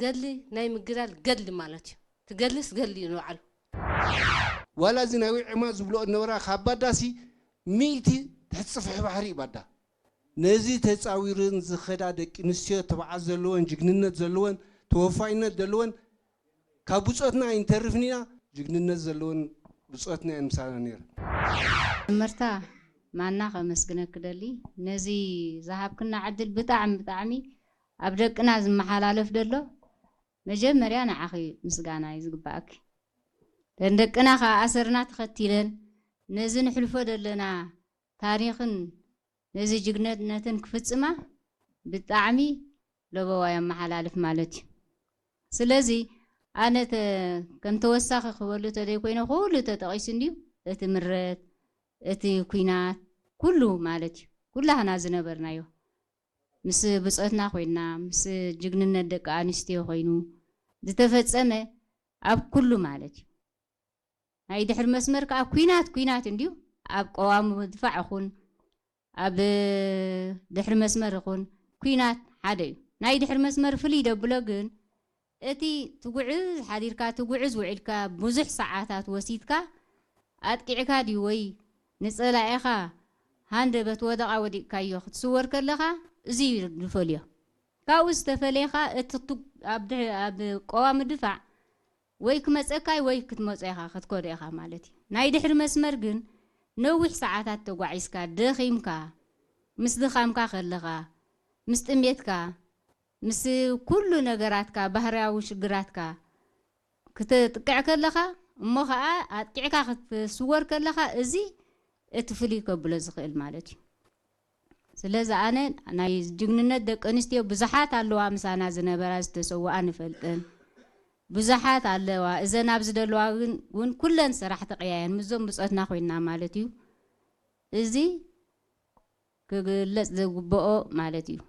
ገድሊ ናይ ምግዳል ገድሊ ማለት እዩ። ትገድልስ ገድሊ እዩ ንባዕሉ። ዋላ እዚ ናይ ዊዕማ ዝብልኦ ነበራ ካብ ባዳሲ ሚእቲ ትሕቲ ጽፍሒ ባሕሪ እዩ ባዳ። ነዚ ተጻዊርን ዝኸዳ ደቂ ኣንስትዮ ትብዓት ዘለወን፣ ጅግንነት ዘለወን፣ ተወፋይነት ዘለወን፣ ካብ ብጾትና ኣይንተርፍን ኢና። ጅግንነት ዘለወን ብጾትና እየን ምሳና ነይረን። መርታ ማና ከመስግነክ ደሊ ነዚ ዝሃብክና ዕድል ብጣዕሚ ብጣዕሚ ኣብ ደቅና ዝመሓላለፍ ደሎ መጀመርያ ንዓኺ ምስጋና እዩ ዝግባኣኪ። ደን ደቅና ከዓ ኣሰርና ተኸቲለን ነዚ ንሕልፎ ዘለና ታሪኽን ነዚ ጅግንነትን ክፍጽማ ብጣዕሚ ለበዋ የመሓላልፍ ማለት እዩ። ስለዚ ኣነ ተ- ከም ተወሳኺ ክበሉ ተደይ ኮይነ ኩሉ ተጠቒሱ እንድዩ እቲ ምረት እቲ ኩናት ኩሉ ማለት እዩ ኩላህና ዝነበርናዮ ምስ ብጾትና ኮይና ምስ ጅግንነት ደቂ ኣንስትዮ ኮይኑ ዝተፈጸመ ኣብ ኩሉ ማለት እዩ። ናይ ድሕሪ መስመር ከዓ ኩናት ኩናት እንድዩ ኣብ ቀዋሚ ድፋዕ ይኹን ኣብ ድሕሪ መስመር ይኹን ኩናት ሓደ እዩ። ናይ ድሕሪ መስመር ፍልይ ደብሎ ግን እቲ ትጉዕዝ ሓዲርካ ትጉዕዝ ውዒልካ ብዙሕ ሰዓታት ወሲድካ ኣጥቂዕካ ድዩ ወይ ንጸላኢኻ ሃንደበት ወደቓ ወዲቕካዮ ክትስወር ከለኻ እዚ እዩ ዝፈልዮ። ካብኡ ዝተፈለየ ኸኣ እቲ ኣብ ድሕ- ኣብ ቀዋሚ ድፋዕ ወይ ክመጸካ እዩ ወይ ክትመጾ ኢኻ ክትከዶ ኢኻ ማለት እዩ። ናይ ድሕሪ መስመር ግን ነዊሕ ሰዓታት ተጓዒዝካ ደኺምካ ምስ ድኻምካ ከለኻ ምስ ጥሜትካ ምስ ኩሉ ነገራትካ ባህርያዊ ሽግራትካ ክተጥቅዕ ከለኻ እሞ ኸኣ ኣጥቂዕካ ክትስወር ከለኻ እዚ እቲ ፍልይ ከብሎ ዝኽእል ማለት እዩ። ስለዚ ኣነ ናይ ጅግንነት ደቂ ኣንስትዮ ብዙሓት ኣለዋ ምሳና ዝነበራ ዝተሰውኣ ንፈልጠን ብዙሓት ኣለዋ እዘን ኣብዚ ደለዋ እውን ኩለን ሰራሕቲ ቀያየን ምስዞም ብፆትና ኮይና ማለት እዩ። እዚ ክግለፅ ዝግበኦ ማለት እዩ።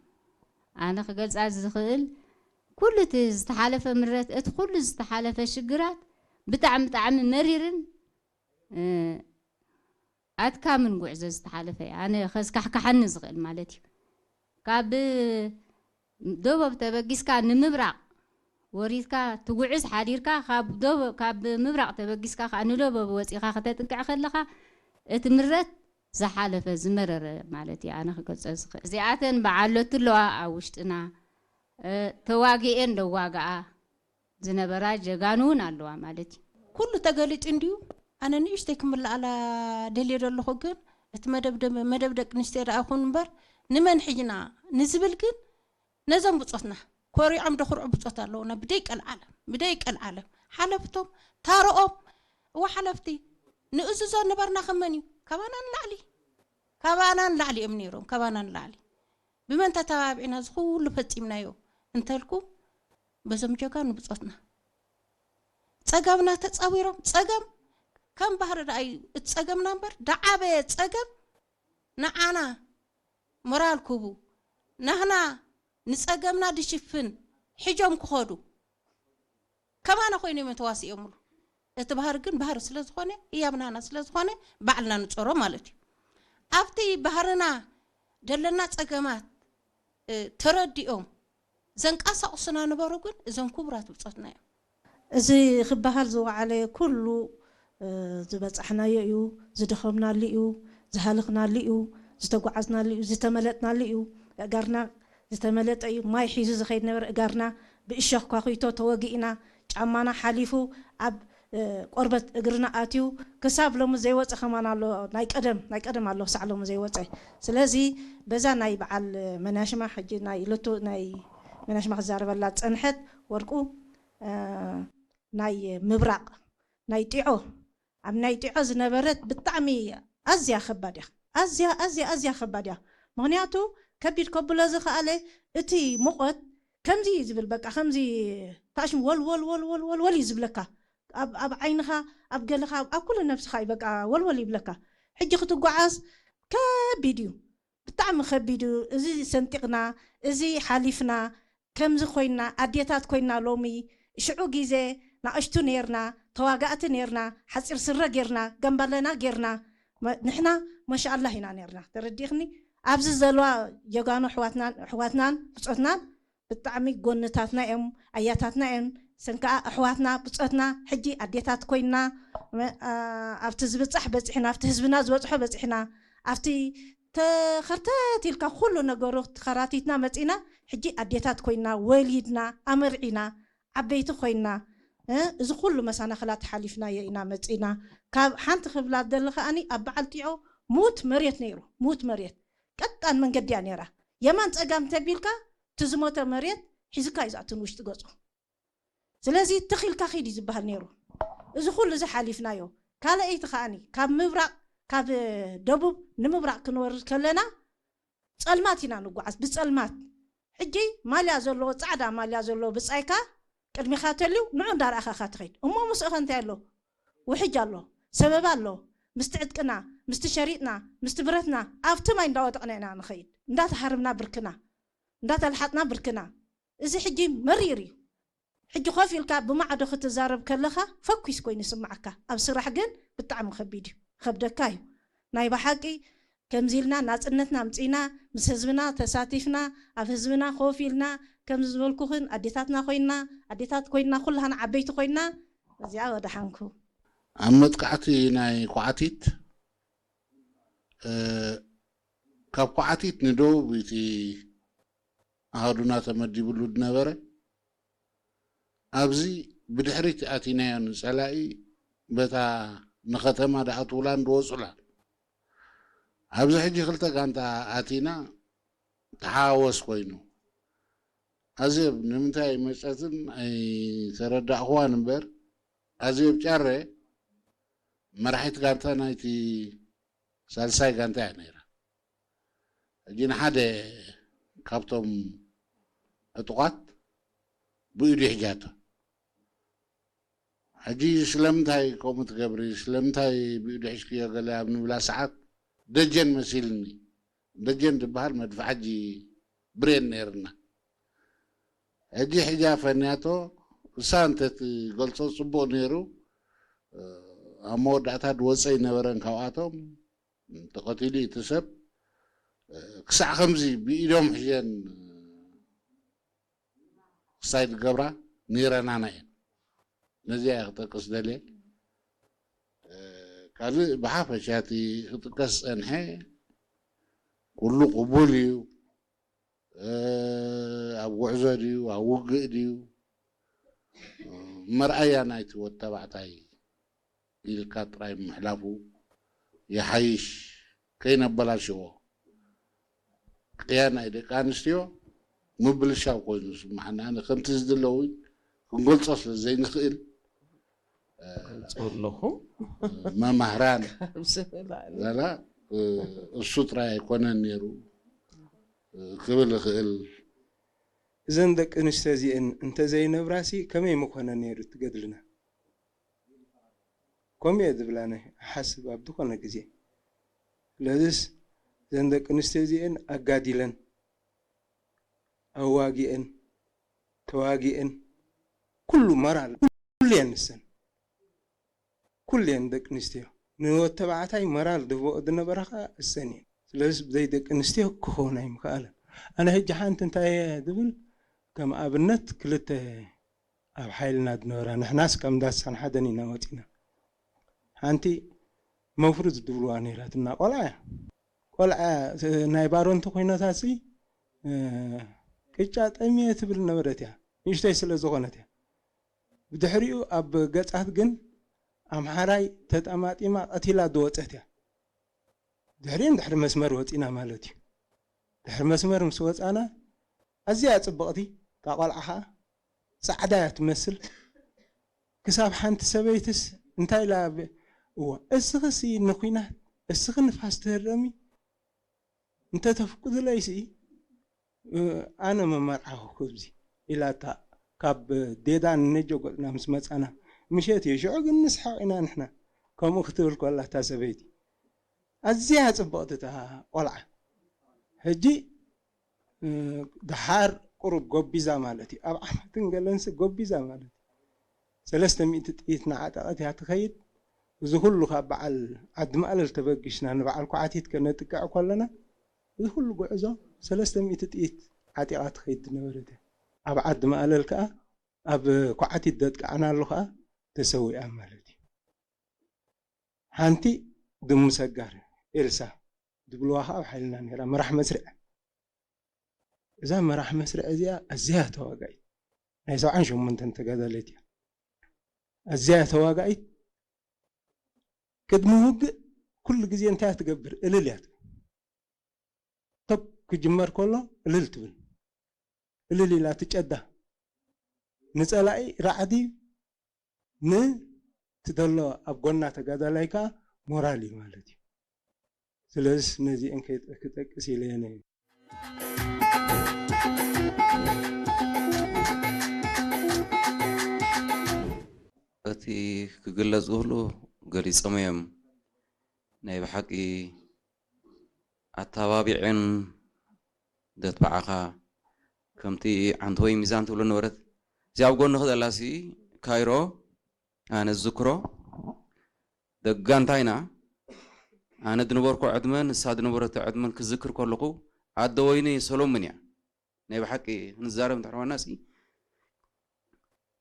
ኣነ ክገልፃ ዝኽእል ኩሉ እቲ ዝተሓለፈ ምረት እቲ ኩሉ ዝተሓለፈ ሽግራት ብጣዕሚ ብጣዕሚ መሪርን ኣድካምን ጉዕዞ ዝተሓለፈ ኣነ ከስካሕካሓኒ ዝኽእል ማለት እዩ። ካብ ደቡብ ተበጊስካ ንምብራቕ ወሪድካ ትጉዕዝ ሓዲርካ ካብ ምብራቕ ተበጊስካ ከዓ ንደቡብ ወፂኻ ከተጥቅዕ ከለኻ እቲ ምረት ዝሓለፈ ዝመረረ ማለት እዩ ኣነ ክገልፆ ዝኽእል። እዚኣተን በዓሎት ኣለዋ ኣብ ውሽጥና ተዋጊኤን ደዋግኣ ዝነበራ ጀጋኑ እውን ኣለዋ ማለት እዩ። ኩሉ ተገሊጹ እንድዩ። ኣነ ንእሽተይ ክምልኣላ ደልየ ዘለኹ ግን እቲ መደብ ደቂ ኣንስትዮ ደኣ ይኹን እምበር ንመን ሒዝና ንዝብል ግን ነዞም ብጾትና ኮሪዖም ደኹርዑ ብጾት ኣለዉና ብደይ ቀልዓለም ብደይ ቀልዓለም ሓለፍቶም ታረኦም እወ ሓለፍቲ ንእዝዞ ነበርና ከመን እዩ ካባና ንላዕሊ ካባና ንላዕሊ እዮም ነይሮም ካባና ንላዕሊ ብመን ተተባቢዕና እዚ ኩሉ ፈጺምናዮ እንተልኩም በዞም ጀጋኑ ብጾትና ጸገምና ተጻዊሮም ጸገም ከም ባህሪ ደኣ እዩ እቲ ጸገምና እምበር ደዓበየ ጸገም ንዓና ሞራል ክህቡ ናህና ንጸገምና ድሽፍን ሒዞም ክኸዱ ከማና ኮይኖም እዮም ተዋሲኦምሉ እቲ ባህሪ ግን ባህሪ ስለ ዝኾነ ህያብ ናህና ስለ ዝኾነ ባዕልና ንጸሮ ማለት እዩ ኣብቲ ባህርና ደለና ጸገማት ተረዲኦም ዘንቀሳቕሱና ነበሩ ግን እዞም ክቡራት ብጾትና እዮም። እዚ ክበሃል ዝወዓለ ኩሉ ዝበጻሕናዮ እዩ፣ ዝደኸምናሉ እዩ፣ ዝሃለኽናሉ እዩ፣ ዝተጓዓዝናሉ እዩ፣ ዝተመለጥናሉ እዩ። እጋርና ዝተመለጠ እዩ፣ ማይ ሒዙ ዝኸይድ ነበረ እጋርና ብእሾኽ ኳኺቶ ተወጊእና ጫማና ሓሊፉ ኣብ ቆርበት እግርና ኣትዩ ክሳብ ሎሚ ዘይወፀ ከማን ኣሎ ናይ ቀደም ናይ ቀደም ኣሎ ክሳዕ ሎሚ ዘይወፀ ስለዚ በዛ ናይ በዓል መናሽማ ሕጂ ናይ ሎቱ ናይ መናሽማ ክዛረበላ ዝፀንሐት ወርቁ ናይ ምብራቕ ናይ ጢዖ ኣብ ናይ ጢዖ ዝነበረት ብጣዕሚ ኣዝያ ከባድ እያ ኣዝያ ኣዝያ ኣዝያ ከባድ እያ ምክንያቱ ከቢድ ከብሎ ዝኸኣለ እቲ ሙቐት ከምዚ እዩ ዝብል በቃ ከምዚ ታሽም ወልወል ወልወል ወልወል እዩ ዝብለካ ኣብ ኣብ ዓይንኻ ኣብ ገለኻ ኣብ ኩሉ ነብስኻ እዩ በቃ ወልወል ይብለካ ሕጂ ክትጓዓዝ ከቢድ እዩ ብጣዕሚ ከቢድ እዩ እዚ ሰንጢቕና እዚ ሓሊፍና ከምዚ ኮይና ኣዴታት ኮይና ሎሚ ሽዑ ግዜ ናእሽቱ ነርና ተዋጋእቲ ነርና ሓፂር ስረ ገርና ገንባለና ገርና ንሕና ማሻኣላህ ኢና ነርና ተረዲእኽኒ ኣብዚ ዘለዋ ጀጋኑ ኣሕዋትናን ብፆትናን ብጣዕሚ ጎንታትና እዮም፣ ኣያታትና እዮም። ሰን ከዓ ኣሕዋትና ብፆትና ሕጂ ኣዴታት ኮይና፣ ኣብቲ ዝብፃሕ በፂሕና፣ ኣብቲ ህዝብና ዝበፅሖ በፂሕና፣ ኣብቲ ተኸርተት ኢልካ ኩሉ ነገሩ ተኸራቲትና መፂና። ሕጂ ኣዴታት ኮይና፣ ወሊድና፣ ኣመርዒና፣ ዓበይቲ ኮይና፣ እዚ ኩሉ መሳናኽላት ሓሊፍናዮ ኢና መፂና። ካብ ሓንቲ ክብላ ደሊ ከኣኒ ኣብ በዓል ጢዖ ሙት መሬት ነይሩ። ሙት መሬት ቀጣን መንገዲ እያ ነይራ። የማን ፀጋም ተቢልካ፣ ትዝሞተ መሬት ሒዝካ እዩ ዝኣትን ውሽጢ ገፁ። ስለዚ ትኺልካ ኺድ እዩ ዝበሃል ነይሩ። እዚ ኩሉ እዚ ሓሊፍናዮ። ካልኣይቲ ከኣኒ ካብ ምብራቕ፣ ካብ ደቡብ ንምብራቕ ክንወርድ ከለና ፀልማት ኢና ንጓዓዝ፣ ብፀልማት። ሕጂ ማልያ ዘለዎ፣ ፃዕዳ ማልያ ዘለዎ ብፃይካ ቅድሚኻ ተልዩ ንዑ እንዳረኣኻኻ ትኸይድ። እሞ ምስእኸ እንታይ ኣሎ? ውሕጅ ኣሎ፣ ሰበባ ኣሎ። ምስቲ ዕጥቅና፣ ምስቲ ሸሪጥና፣ ምስቲ ብረትና ኣብቲ ማይ እንዳወደቕና ኢና ንኸይድ። እንዳተሃርምና ብርክና፣ እንዳተልሓጥና ብርክና። እዚ ሕጂ መሪር እዩ። ሕጂ ኮፍ ኢልካ ብማዕዶ ክትዛረብ ከለኻ ፈኲስ ኮይኑ ይስምዓካ። ኣብ ስራሕ ግን ብጣዕሚ ከቢድ እዩ፣ ከብደካ እዩ። ናይ ብሓቂ ከምዚ ኢልና ናጽነትና ኣምጺእና፣ ምስ ህዝብና ተሳቲፍና፣ ኣብ ህዝብና ኮፍ ኢልና፣ ከምዚ ዝበልኩኽን ኣዴታትና ኮይና፣ ኣዴታት ኮይና፣ ኩላህና ዓበይቲ ኮይና፣ እዚኣ ወደሓንኩ። ኣብ መጥቃዕቲ ናይ ኳዕቲት፣ እ፣ ካብ ኳዕቲት ንደቡብ እቲ ኣሃዱና ተመዲብሉ ዝነበረ፣ ኣብዚ ብድሕሪት ኣቲናዮ ንጸላኢ፣ በታ ንኸተማ ድኣትውላን ድወጹላን። ኣብዚ ሕጂ ክልተ ጋንታ ኣቲና ተሓዋወስ ኮይኑ። ኣዜብ ንምንታይ መጸትን ኣይተረዳእኽዋን እምበር፣ ኣዜብ ጫረ መራሒት ጋንታ ናይቲ ሳልሳይ ጋንታ እያ ነይራ። ሕጂ ንሓደ ካብቶም ዕጡቓት ብኢዱ ሒዛቶ። ሕጂ ስለምንታይ ከምኡ ትገብሪ፣ ስለምንታይ ብኢዱ ሒዝክዮ ገለ ኣብ ንብላ ሰዓት፣ ደጀን መሲልኒ። ደጀን ዝበሃል መድፍዓጂ ብሬን ነይርና። ሕጂ ሒዛ ፈንያቶ፣ እሳ እንተትገልጾ ጽቡቕ ነይሩ። ኣብ መወዳእታ ዝወጸ ኣይነበረን ካብኣቶም። ተቐቲሉ እቲ ሰብ። ክሳዕ ከምዚ ብኢዶም ሒዘን ክሳይ ዝገብራ ነይረናና እየን። ነዚኣ እየ ክጠቅስ ደልየ። ካልእ ብሓፈሻ እቲ ክጥቀስ ዝጸንሐ ኩሉ ቅቡል እዩ። ኣብ ጉዕዞ ድዩ፣ ኣብ ውግእ ድዩ፣ መርኣያ ናይቲ ወዲ ተባዕታይ ኢልካ ጥራይ ምሕላፉ ይሓይሽ፣ ከይነበላሽዎ። ቅያ ናይ ደቂ ኣንስትዮ ምብልሻው ኮይኑ ዝስምዓኒ። ኣነ ከምቲ ዝድለ እውን ክንገልጾ ስለ ዘይንኽእል፣ ገልጾ ኣለኹ። መማህራን ካብ ዝብላዕ ላላ፣ እሱ ጥራይ ኣይኮነን ነይሩ ክብል እኽእል። እዘን ደቂ ኣንስትዮ እዚአን እንተዘይነብራሲ ከመይ ምኾነ ነይሩ እቲ ገድልና? ከምኡ እየ ዝብል ኣነ እሓስብ ኣብ ዝኾነ ግዜ። ስለዚስ እዘን ደቂ ኣንስትዮ እዚአን ኣጋዲለን፣ ኣዋጊአን፣ ተዋጊአን፣ ኩሉ መራል ኩሉ እየን ንሰን። ኩሉ እየን ደቂ ኣንስትዮ። ንወዲ ተባዕታይ መራል ዝህብኦ ዝነበራ ኸኣ እሰን እየን። ስለዚ ብዘይ ደቂ ኣንስትዮ ክኸውን ኣይምኸኣለን። ኣነ ሕጂ ሓንቲ እንታይ እየ ዝብል፣ ከም ኣብነት ክልተ ኣብ ሓይልና ዝነበራ፣ ንሕናስ ከም ዳሳን ሓደን ኢና ወጺና። ሓንቲ መፍሩዝ ዝብልዋ ነይራትና፣ ቆልዓ እያ። ቆልዓ ናይ ባሮ እንተኾይናታሲ፣ እ፣ ቅጫ ጠምየ ትብል ነበረት እያ። ንእሽተይ ስለ ዝኾነት እያ። ብድሕሪኡ ኣብ ገጻት ግን ኣምሓራይ ተጠማጢማ ቀቲላ ዝወጸት እያ። ድሕሪኡ ድሕሪ መስመር ወጺና ማለት እዩ። ድሕሪ መስመር ምስ ወጻና ኣዝያ ጽብቕቲ፣ እታ ቆልዓ ኸኣ ጻዕዳ እያ ትመስል። ክሳብ ሓንቲ ሰበይትስ እንታይ ኢላ ብ-፣ እዋ፣ እስኽሲ ንኲናት፣ እስኺ ንፋስ ትህረሚ፣ እንተ ተፍቅዱለይሲ፣ እ፣ ኣነ መመርዓኹ ክብዚ ኢላታ፣ ካብ ዴዳ ንነጆ ገጽና ምስ መጻና፣ ምሸት እዩ። ሽዑ ግን ንስሓቕ ኢና ንሕና። ከምኡ ክትብል ከላ እታ ሰበይቲ፣ ኣዝያ ጽብቕቲ እታ ቆልዓ። ሕጂ፣ እ፣ ደሓር ቁሩብ ጎቢዛ ማለት እዩ። ኣብ ዓመትን ገለንሲ ጎቢዛ ማለት እዩ። ሰለስተ ሚእቲ ጥይት ንዓጠቐት እያ ትኸይድ። እዚ ኩሉ ካብ በዓል ዓዲ ማእለል ተበጊስና ንበዓል ኳዕቲት ከነጥቅዕ ከለና፣ እዚ ኩሉ ጉዕዞ ሰለስተ ሚእቲ ጥይት ዓጢቓ ትኸይድ ዝነበረት እያ። ኣብ ዓዲ ማእለል ከኣ ኣብ ኳዕቲት ዘጥቃዕናሉ ከኣ ተሰዊኣ ማለት እዩ። ሓንቲ ድሙ ሰጋር ኤልሳ ድብልዋ ከኣ ኣብ ሓይልና ነይራ፣ መራሕ መስርዕ። እዛ መራሕ መስርዕ እዚኣ ኣዝያ ተዋጋኢት ናይ ሰብዓን ሸሞንተን ተጋዳለይት እያ። ኣዝያ ተዋጋኢት። ቅድሚ ውግእ ኩሉ ግዜ እንታይ እያ ትገብር? እልል እያ ትብል። ቶክ ክጅመር ከሎ እልል ትብል። እልል ኢላ ትጨዳ። ንጸላኢ ራዕዲ፣ ንትደሎ ኣብ ጎና ተጋዳላይ ከኣ ሞራል እዩ ማለት እዩ። ስለዚ ነዚአን ከይጠ-፣ ክጠቅስ ኢለ እየ ነይሩ። እቲ ክግለጽ ዝኽእሉ ገሊጾም እዮም። ናይ ብሓቂ ኣተባቢዐን ዘትብዓኻ ከምቲ ዓንተወይ ሚዛን ትብሎ ነበረት። እዚኣ ኣብ ጎንኺ ዘላሲ ካይሮ ኣነ ዝዝክሮ ደጋ እንታይ ኢና ኣነ ዝነበርኩ ዕድመ ንሳ ዝነበረቶ ዕድመን ክዝክር ከለኹ ኣደ ወይኒ ሰሎምን እያ። ናይ ብሓቂ ክንዛረብ እንድሕር ኮይና ሲ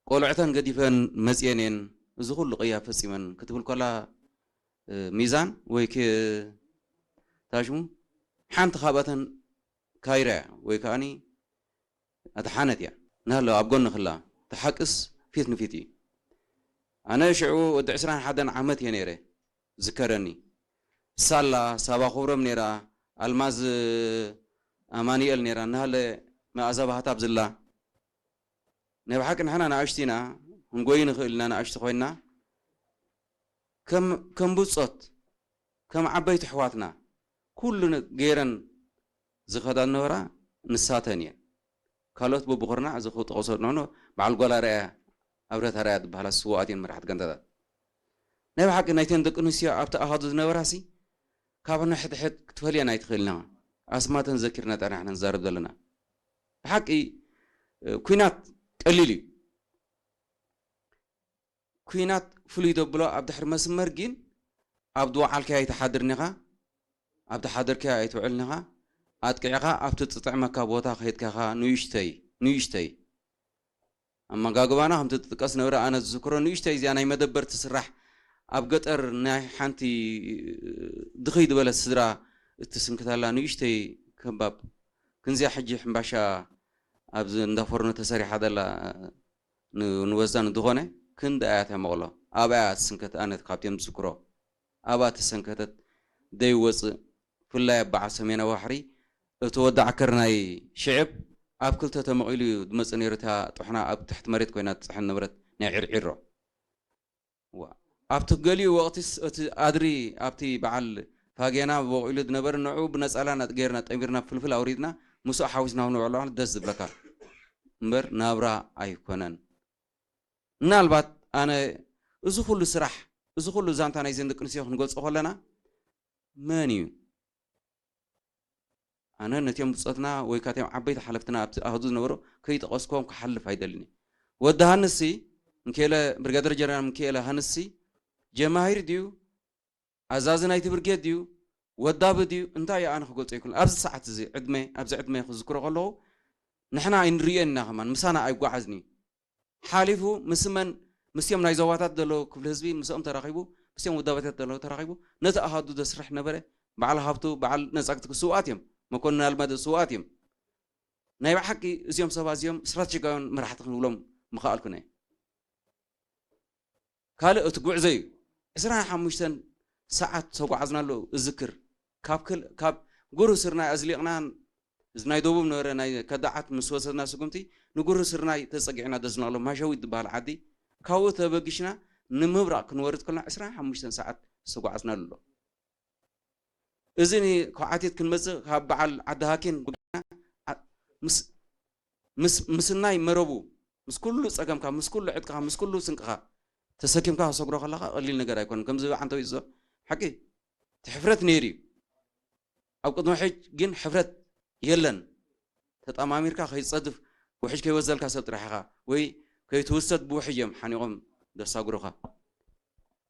ቆልዕተን ገዲፈን መፅየን እየን እዚ ኩሉ ቅያ ፈፂመን ክትብል ከላ ሚዛን ወይ ታሽሙ ሓንቲ ካብኣተን ካይራ እያ ወይ ከዓኒ ኣድሓነት እያ ናሃለ ኣብ ጎኒ ክላ ተሓቅስ ፊት ንፊት እዩ ኣነ ሽዑ ወዲ ዕስራን ሓደን ዓመት እየ ነይረ ዝከረኒ ሳላ ሳባ ክብሮም ነይራ ኣልማዝ ኣማኒኤል ነይራ ናሃለ መኣዛ ባህታ ኣብዝላ ናይ ብሓቂ ንሕና ንኣሽቱ ኢና ክንጎይ ንኽእል ኢና ንኣሽቱ ኮይንና ከም ከም ብጾት ከም ዓበይቲ ኣሕዋትና ኩሉ ገይረን ዝኸዳ ዝነበራ ንሳተን እየን ካልኦት በብኹርናዕ እዚ ክጠቕሶ ንሕኖ በዓል ጓል ኣርኣያ ኣብረት ኣርኣያ ዝበሃላ ስውኣት እየን መራሕቲ ጋንታታት ናይ ብሓቂ ናይተን ደቂ ኣንስትዮ ኣብቲ ኣሃዱ ዝነበራሲ ካብ ንሕድሕድ ክትፈልየን ኣይትኽእልን ኢኻ ኣስማተን ዘኪርና ጥራሕ ኢና ንዛረብ ዘለና ብሓቂ ኩናት ቀሊል እዩ ኩናት ፍሉይ ዘብሎ ኣብ ድሕሪ መስመር ግን ኣብ ዝወዓልካዮ ኣይትሓድርን ኢኻ ኣብ ዝሓደርካዮ ኣይትውዕልን ኢኻ ኣጥቂዕኻ ኣብቲ ዝጥዕመካ ቦታ ከይድካ ኢኻ ንእሽተይ ንእሽተይ ኣመጋግባና ከምቲ ዝጥቀስ ነበረ ኣነ ዝዝክሮ ንእሽተይ እዚኣ ናይ መደበር ትስራሕ ኣብ ገጠር ናይ ሓንቲ ድኽይ ዝበለት ስድራ እትስንክተላ ንእሽተይ ከባብ ክንዚኣ ሕጂ ሕምባሻ ኣብዚ እንዳ ፎርኖ ተሰሪሓ ዘላ ንወዛ ንዝኾነ ክንዲ ኣያ ተመቕሎ ኣብኣ ትስንከት ኣነ ካብቲኦም ዝዝክሮ ኣብኣ ተሰንከተት ዘይወፅእ ፍላይ ኣብ በዓል ሰሜናዊ ባሕሪ እቲ ወዲ ዓከር ናይ ሽዕብ ኣብ ክልተ ተመቒሉ እዩ ዝመፅእ ነይሩ እታ ጥሕና ኣብ ትሕቲ መሬት ኮይና ትፅሕን ነበረት ናይ ዒርዒሮ ኣብቲ ገሊኡ ወቕቲስ እቲ ኣድሪ ኣብቲ በዓል ፋጌና በቑሉ ዝነበረ ንዑ ብነፀላ ጌርና ጠሚርና ፍልፍል ኣውሪድና ምስኡ ሓዊስና ንውዕሎ ደስ ዝብለካ እምበር ናብራ ኣይኮነን ምናልባት ኣነ እዚ ኩሉ ስራሕ እዚ ኩሉ ዛንታ ናይዘን ደቂ ኣንስትዮ ክንገልፆ ከለና መን እዩ ኣነ ነቲኦም ብፆትና ወይ ካቲኦም ዓበይቲ ሓለፍትና ኣብቲ ኣህዱ ዝነበሩ ከይጠቐስክዎም ክሓልፍ ኣይደልን ወዲ ሃንሲ ምክኤለ ብርጋደር ጀነራል ምክኤለ ሃንሲ ጀማሂር ድዩ ኣዛዚ ናይቲ ብርጌድ ድዩ ወዳቢ ድዩ እንታይ እዩ ኣነ ክገልፆ ይክእል ኣብዚ ሰዓት እዚ ዕድመ ኣብዚ ዕድመ ክዝክሮ ከለኹ ንሕና ኣይንርእዮን ኢና ከማን ምሳና ኣይጓዓዝን እዩ ሓሊፉ ምስ መን ምስዮም ናይ ዞባታት ዘለዉ ክፍሊ ህዝቢ ምስኦም ተራኺቡ ምስዮም ውዳበታት ዘለዉ ተራኺቡ ነቲ ኣሃዱ ዘስርሕ ነበረ በዓል ሃብቱ በዓል ነፃግቲ ስውኣት እዮም መኮንን ኣልመደ ስውኣት እዮም ናይ ብሓቂ እዚኦም ሰባት እዚኦም ስትራቴጂካውያን መራሕቲ ክንብሎም ምኸኣልኩነ ካልእ እቲ ጉዕዞ እዩ ዕስራን ሓሙሽተን ሰዓት ዝተጓዓዝናሉ እዝክር ካብ ክል ካብ ጉሩ ስርናይ ኣዝሊቕናን እዚ ናይ ደቡብ ነበረ ናይ ከዳዓት ምስ ወሰድና ስጉምቲ ንጉሩ ስርናይ ተጸጊዕና ደዝናሎ ማሸዊት ዝበሃል ዓዲ ካብኡ ተበጊሽና ንምብራቕ ክንወርድ ከለና ዕስራን ሓሙሽተን ሰዓት ዝተጓዓዝናሉ ኣሎ እዚ ንኳዓቲት ክንመጽእ ካብ በዓል ዓዲ ሃኪን ምስናይ መረቡ ምስ ኩሉ ጸገምካ ምስ ኩሉ ዕጥቅኻ ምስ ኩሉ ስንቅኻ ተሰኪምካ ከሰግሮ ከለኻ ቀሊል ነገር ኣይኮነን ከምዚ ዓንተዊት ዞ ሓቂ እቲ ሕፍረት ነይሩ እዩ ኣብ ቅድሚ ሕጅ ግን ሕፍረት የለን ተጣማሚርካ ከይትጸድፍ ውሕጅ ከይወዘልካ ሰብ ጥራሕ ኢኻ ወይ ከይትውሰድ ብውሕጅ እዮም ሓኒቖም ዘሳግሩኻ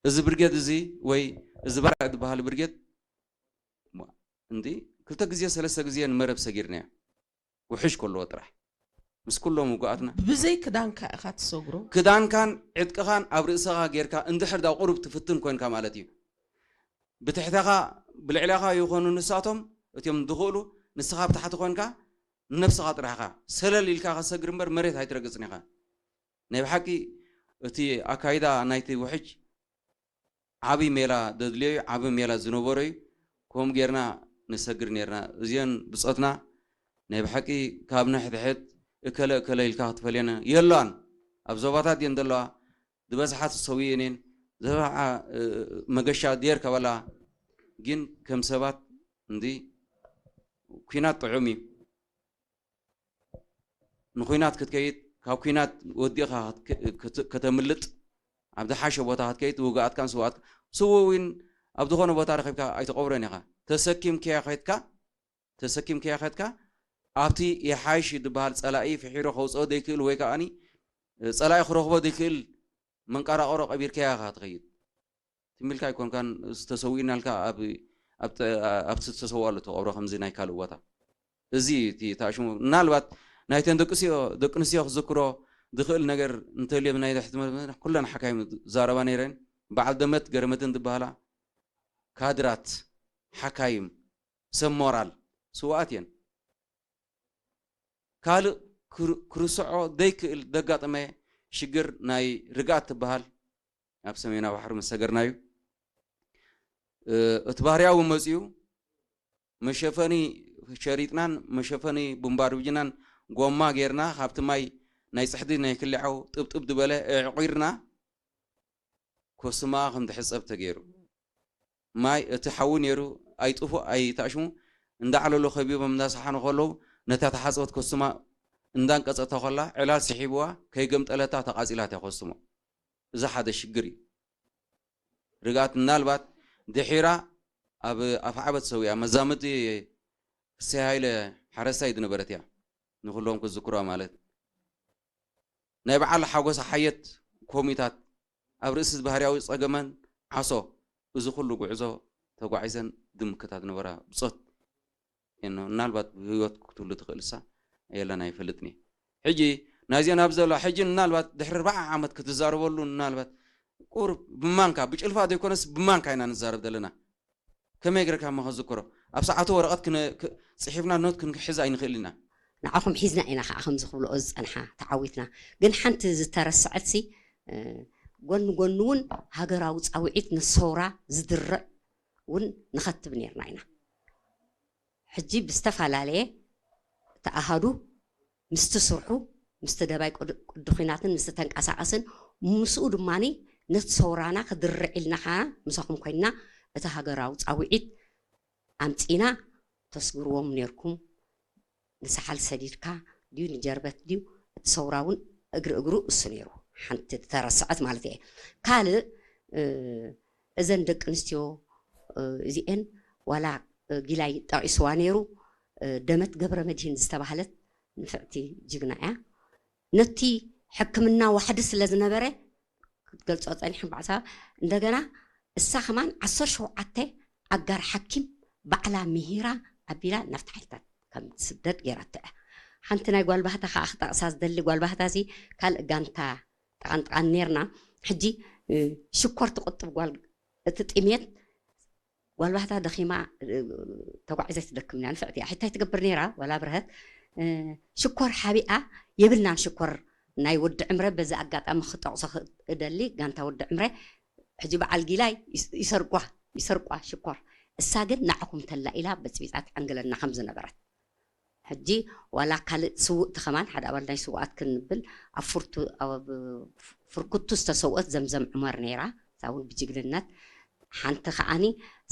እዚ ብርጌድ እዚ ወይ እዚ ባርዕ ዝበሃል ብርጌድ እንዲ ክልተ ግዜ ሰለስተ ግዜ ንመረብ ሰጊርናዮ ውሕጅ ከለዎ ጥራሕ ምስ ኩሎም ውጉኣትና ብዘይ ክዳንካ ኢኻ ትሰግሮ። ክዳንካን ዕጥቅኻን ኣብ ርእስኻ ጌርካ እንድሕር ዳብ ቁሩብ ትፍትን ኮንካ ማለት እዩ። ብትሕተኻ ብልዕለኻ ይኾኑ ንሳቶም እቲኦም ዝኽእሉ፣ ንስኻ ብታሕቲ ኮንካ ንነብስኻ ጥራሕኻ ሰለል ኢልካ ከሰግር እምበር መሬት ኣይትረግጽን ኢኻ። ናይ ብሓቂ እቲ ኣካይዳ ናይቲ ውሕጅ ዓቢ ሜላ ዘድልዮ እዩ፣ ዓቢ ሜላ ዝነበሮ እዩ። ከምኡ ጌርና ንሰግር ኔርና። እዚኦን ብጾትና ናይ ብሓቂ ካብ ንሕድሕድ እከለ እከለ ኢልካ ክትፈልየን የሎን። ኣብ ዞባታት እየን ዘለዋ፣ ዝበዝሓ ተሰዊኤን እየን፣ ዝበዝሓ መገሻ ድየር ከበላ። ግን ከም ሰባት እንዲ ኩናት ጥዑም እዩ። ንኩናት ክትከይድ፣ ካብ ኩናት ወዲእኻ ከተምልጥ፣ ኣብ ዝሓሸ ቦታ ክትከይድ፣ ውግኣትካን ስውኣትካ ስውእ እውን ኣብ ዝኾነ ቦታ ረኺብካ ኣይትቐብሮን ኢኻ። ተሰኪምካዮ ከድካ ተሰኪምካዮ ከድካ ኣብቲ ይሓይሽ ዝበሃል ጸላኢ ፍሒሮ ከውፅኦ ዘይክእል ወይ ከዓኒ ጸላኢ ክረኽቦ ዘይክእል መንቀራቕሮ ቀቢርካዮ ኢኻ ትኸይድ። ትም ኢልካ ኣይኮንካን ዝተሰዊእናልካ ኣብቲ ዝተሰውኣሉ ተቐብሮ ከምዚ ናይ ካልእ ቦታ። እዚ እቲ ተኣሽሙ ምናልባት ናይተን ደቂ ኣንስትዮ ክዝክሮ ዝኽእል ነገር እንተልዮም ናይ ድሕቲ ኩለን ሓካይም ዛረባ ነይረን። በዓል ደመት ገረመትን ዝበሃላ ካድራት ሓካይም ሰብ ሞራል ስውኣት እየን። ካልእ ክርስዖ ዘይክእል ዘጋጠመ ሽግር ናይ ርግኣት ትበሃል ኣብ ሰሜናዊ ባሕሪ ምስ ሰገርና እዩ። እቲ ባህርያዊ መፅኡ መሸፈኒ ሸሪጥናን መሸፈኒ ቡምባርብጅናን ጎማ ጌርና ካብቲ ማይ ናይ ፅሕዲ ናይ ክልዓው ጥብጥብ ዝበለ ኣዕቒርና ኮስማኣ ከም ትሕፀብ ተገይሩ። ማይ እቲ ሓዊ ነይሩ ኣይጥፉእ ኣይተኣሽሙ እንዳዕለሉ ከቢቦም እንዳሰሓኑ ከለዉ ነታ ተሓፀበት ኮስማ እንዳንቀፀታ ከላ ዕላል ስሒብዋ ከይገምጠለታ ተቓፂላ እታ ኮስሞ። እዚ ሓደ ሽግር እዩ። ርግኣት ምናልባት ድሒራ ኣብ ኣፍዓበት ሰዊኣ መዛምዲ ክሰይ ሃይለ ሓረስታይ ዝነበረት እያ። ንኩሎም ክዝክሮ ማለት ናይ በዓል ሓጎስ ሓየት ኮሚታት ኣብ ርእሲ ባህርያዊ ጸገመን ዓሶ እዚ ኩሉ ጉዕዞ ተጓዒዘን ዝምክታ ዝነበራ ብጾት እየን። ምናልባት ብህይወት ክትህሉ ትኽእልሳ የለን ኣይፈልጥን እየ። ሕጂ ናይዚአን ኣብ ዘሎ ሕጂ ምናልባት ድሕሪ ኣርባዓ ዓመት ክትዛረበሉ ምናልባት ቁሩብ ብማንካ ብጭልፋ ዘይኮነስ ብማንካ ኢና ንዛረብ ዘለና። ከመይ ጌርካ እሞ ከዝክሮ ኣብ ሰዓቱ ወረቐት ጽሒፍና ኖት ክንሕዝ ኣይንኽእል ኢና። ንዓኹም ሒዝና ኢና ከዓ ከምዚ ክብልኦ ዝፀንሓ ተዓዊትና። ግን ሓንቲ ዝተረስዐትሲ ጎን ጎን እውን ሃገራዊ ፃውዒት ንሰውራ ዝድርዕ እውን ንኸትብ ነርና ኢና። ሕጂ ብዝተፈላለየ እቲ ኣሃዱ ምስቲ ስርሑ ምስቲ ደባይ ቅዲ ኲናትን ምስቲ ተንቀሳቐስን ምስኡ ድማ ነቲ ሰውራና ክድርዕ ኢልና ከዓ ምሳኹም ኮይንና እቲ ሃገራዊ ፃውዒት ኣምፂና ተስግርዎም ነርኩም። ንሰሓል ሰዲድካ ድዩ ንጀርበት ድዩ እቲ ሰውራ እውን እግሪ እግሩ እሱ ነይሩ። ሓንቲ ተረስዐት ማለት እየ። ካልእ እዘን ደቂ ኣንስትዮ እዚኤን ዋላ ጊላይ ጠቒስዋ ነይሩ። ደመት ገብረ መድሂን ዝተባህለት ንፍዕቲ ጅግና እያ። ነቲ ሕክምና ዋሕዲ ስለ ዝነበረ ክትገልፆ ፀኒሐ ባዕሳ እንደገና እሳ ከማን ዓሰርተ ሸውዓተ ኣጋር ሓኪም ባዕላ ምሂራ ኣቢላ ናብቲ ሓይልታት ከም ትስደድ ገይራቶ እያ። ሓንቲ ናይ ጓል ባህታ ከዓ ክጠቕሳ ዝደሊ ጓል ባህታ እዚ ካልእ ጋንታ ጠቓንጠቓን ነርና። ሕጂ ሽኮር ትቆጥብ ጓል እቲ ጥሜት ጓል ባህታ ደኺማ ተጓዒዘ ትደክም እያ ንፍዕቲ እያ ሕታይ ትገብር ነይራ ዋላ ብርሀት ሽኮር ሓቢኣ የብልናን ሽኮር ናይ ወዲ ዕምረ በዚ ኣጋጣሚ ክጠቕሶ እደሊ ጋንታ ወዲ ዕምረ ሕጂ በዓል ጊላይ ይሰርቋ ይሰርቋ ሽኮር እሳ ግን ንዓኹም ተላ ኢላ በፅቢፃ ትዕንግለና ከም ዝነበረት ሕጂ ዋላ ካልእ ስውእቲ ከማን ሓደ ኣባል ናይ ስውኣት ክንብል ኣብ ፍርኩቱ ዝተሰውአት ዘምዘም ዑመር ነይራ እዛ እውን ብጅግንነት ሓንቲ ከዓኒ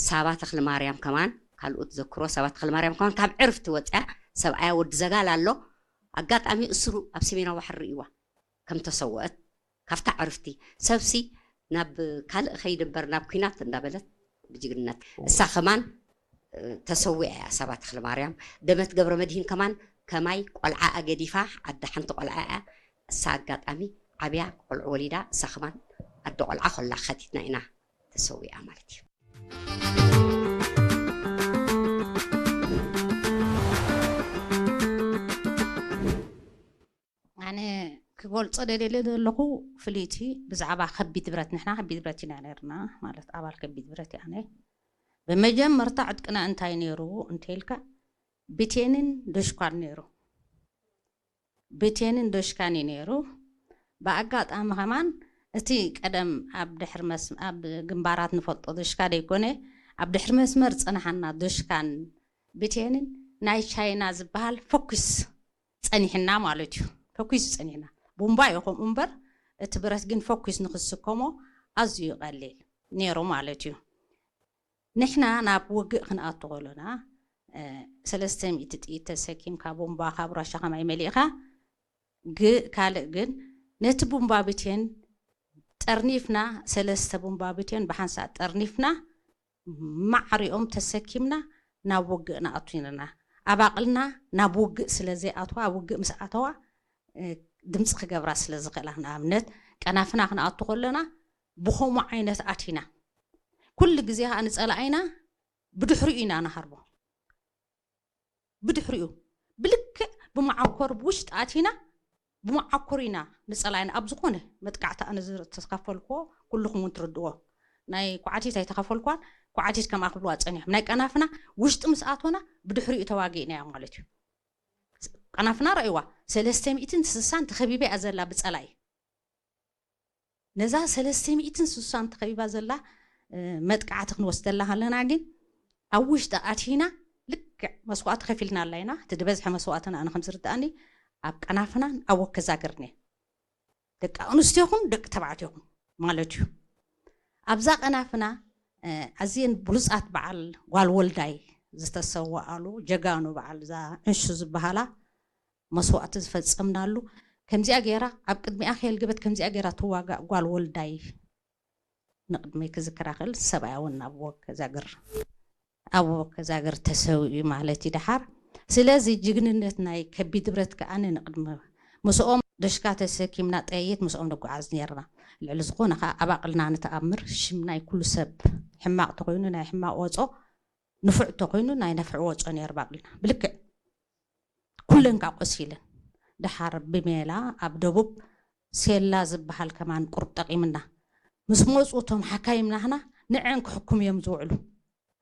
ሳባ ተክለ ማርያም ከማን ካልኦት ዘክሮ ሳባ ተክለ ማርያም ከማን ካብ ዕርፍቲ ወፅያ ሰብኣያ ወዲ ዘጋል ኣሎ ኣጋጣሚ እስሩ ኣብ ሰሜናዊ ባሕሪ ርእይዋ ከም ተሰወአት ካብታ ዕርፍቲ ሰብሲ ናብ ካልእ ኸይድ እምበር ናብ ኲናት እንዳበለት ብጅግንነት እሳ ኸማን ተሰዊኣ እያ። ሳባ ተኽለማርያም ደመት ገብረ መድሂን ከማን ከማይ ቆልዓኣ ገዲፋ ዓዲ ሓንቲ ቆልዓ እያ። እሳ ኣጋጣሚ ዓብያ ቆልዑ ወሊዳ እሳ ኸማን ኣደ ቆልዓ ኮላ ኸቲትና ኢና ተሰዊኣ ማለት እዩ። ኣነ ክገልጾ ደልየ ዘለኹ ፍልይቲ ብዛዕባ ከቢድ ብረት፣ ንሕና ከቢድ ብረት ኢና ነርና፣ ማለት ኣባል ከቢድ ብረት እያ። ኣነ ብመጀመርታ ዕጥቅና እንታይ ነይሩ እንተይልካ፣ ብቴንን ዶሽኳን ነይሩ። ብቴንን ዶሽካን እዩ ነይሩ። ብኣጋጣሚ ከማን እቲ ቀደም ኣብ ድሕሪ መስ-፣ ኣብ ግንባራት ንፈልጦ ዶሽካ ደይኮነ፣ ኣብ ድሕሪ መስመር ዝጸናሓና ዶሽካን ብቴንን ናይ ቻይና ዝበሃል ፈኩስ ጸኒሕና ማለት እዩ። ፈኩስ ጸኒሕና። ቡምባ እዩ ከምኡ እምበር፣ እቲ ብረት ግን ፈኩስ ንክስከሞ ኣዝዩ ቀሊል ነይሩ ማለት እዩ። ንሕና ናብ ውግእ ክንኣቱ ከሎና፣ እ፣ ሰለስተ ሚእቲ ጥይት ተሰኪምካ ቡምባ ካብ ራሻ ከማይ መሊእካ፣ ግ-፣ ካልእ ግን ነቲ ቡምባ ብቴን ጠርኒፍና፣ ሰለስተ ቡምባ ብቴን ብሓንሳእ ጠርኒፍና፣ ማዕሪኦም ተሰኪምና ናብ ውግእ ንኣቱ ኢና። ኣባቕልና ናብ ውግእ ስለ ዘይኣትዋ፣ ኣብ ውግእ ምስ ኣተዋ፣ እ፣ ድምፂ ክገብራ ስለ ዝኽእላ፣ ንኣብነት ቀናፍና ክንኣቱ ከለና ብኸምኡ ዓይነት ኣቲና፣ ኩሉ ግዜ ከዓ ንፀላኢና ብድሕሪኡ ኢና ንሃርቦ። ብድሕሪኡ ብልክዕ ብመዓኮር ብውሽጢ ኣቲና ብመዓኮር ኢና ንፀላኢና። ኣብ ዝኾነ መጥቃዕቲ ኣነ ዝተኻፈልኩዎ ኩልኹም እውን ትርድዎ። ናይ ኳዕቲት ኣይተኻፈልኳን፣ ኳዕቲት ከምኣ ክብልዋ ፀኒሖም። ናይ ቀናፍና ውሽጢ ምስ ኣቶና ብድሕሪኡ ተዋጊእናዮ ማለት እዩ። ቀናፍና ረእይዋ፣ ሰለስተ ሚእትን ስሳን ተኸቢባ እያ ዘላ ብፀላኢ። ነዛ ሰለስተ ሚእትን ስሳን ተኸቢባ ዘላ፣ እ፣ መጥቃዕቲ ክንወስደላ ከለና ግን ኣብ ውሽጢ ኣቲና ልክዕ መስዋእቲ ከፊልናላ ኢና። እቲ ዝበዝሐ መስዋእትና ኣነ ከም ዝርድኣኒ ኣብ ቀናፍናን ኣብ ወከዛግርን እየ። ደቂ ኣንስትዮ ይኹን ደቂ ተባዕትዮ ይኹን ማለት እዩ። ኣብዛ ቀናፍና፣ እ፣ ኣዝየን ብሉጻት በዓል ጓል ወልዳይ ዝተሰወኣሉ ጀጋኑ በዓል እዛ ዕንሹ ዝበሃላ መስዋእቲ ዝፈጸምናሉ፣ ከምዚኣ ገይራ ኣብ ቅድሚኣ ከየልገበት ከምዚኣ ገይራ ትዋጋእ ጓል ወልዳይ ንቅድመይ ክዝክራ ክእል። ሰብኣያ እውን ኣብ ወከዛግር፣ ኣብ ወከዛግር ተሰዊኡ ማለት እዩ ደሓር። ስለዚ ጅግንነት ናይ ከቢድ ብረት ከኣ ንቅድመ ምስኦም ደሽካ ተሰኪምና ጠይት ምስኦም ንጓዓዝ ነርና። ልዕሊ ዝኾነ ከኣ ኣባቕልና ንተኣምር ሽም ናይ ኩሉ ሰብ ሕማቕ ተኾይኑ ናይ ሕማቕ ወጾ፣ ንፉዕ ተኾይኑ ናይ ነፍዕ ወጾ ነይሩ ባቕልና። ብልክዕ ኩለን ካብ ቆሲለን። ደሓር ብሜላ ኣብ ደቡብ ሴላ ዝበሃል ከማን ቁሩብ ጠቒምና። ምስ መጹ እቶም ሓካይም ናህና ንዐን ክሕክሙ እዮም ዝውዕሉ።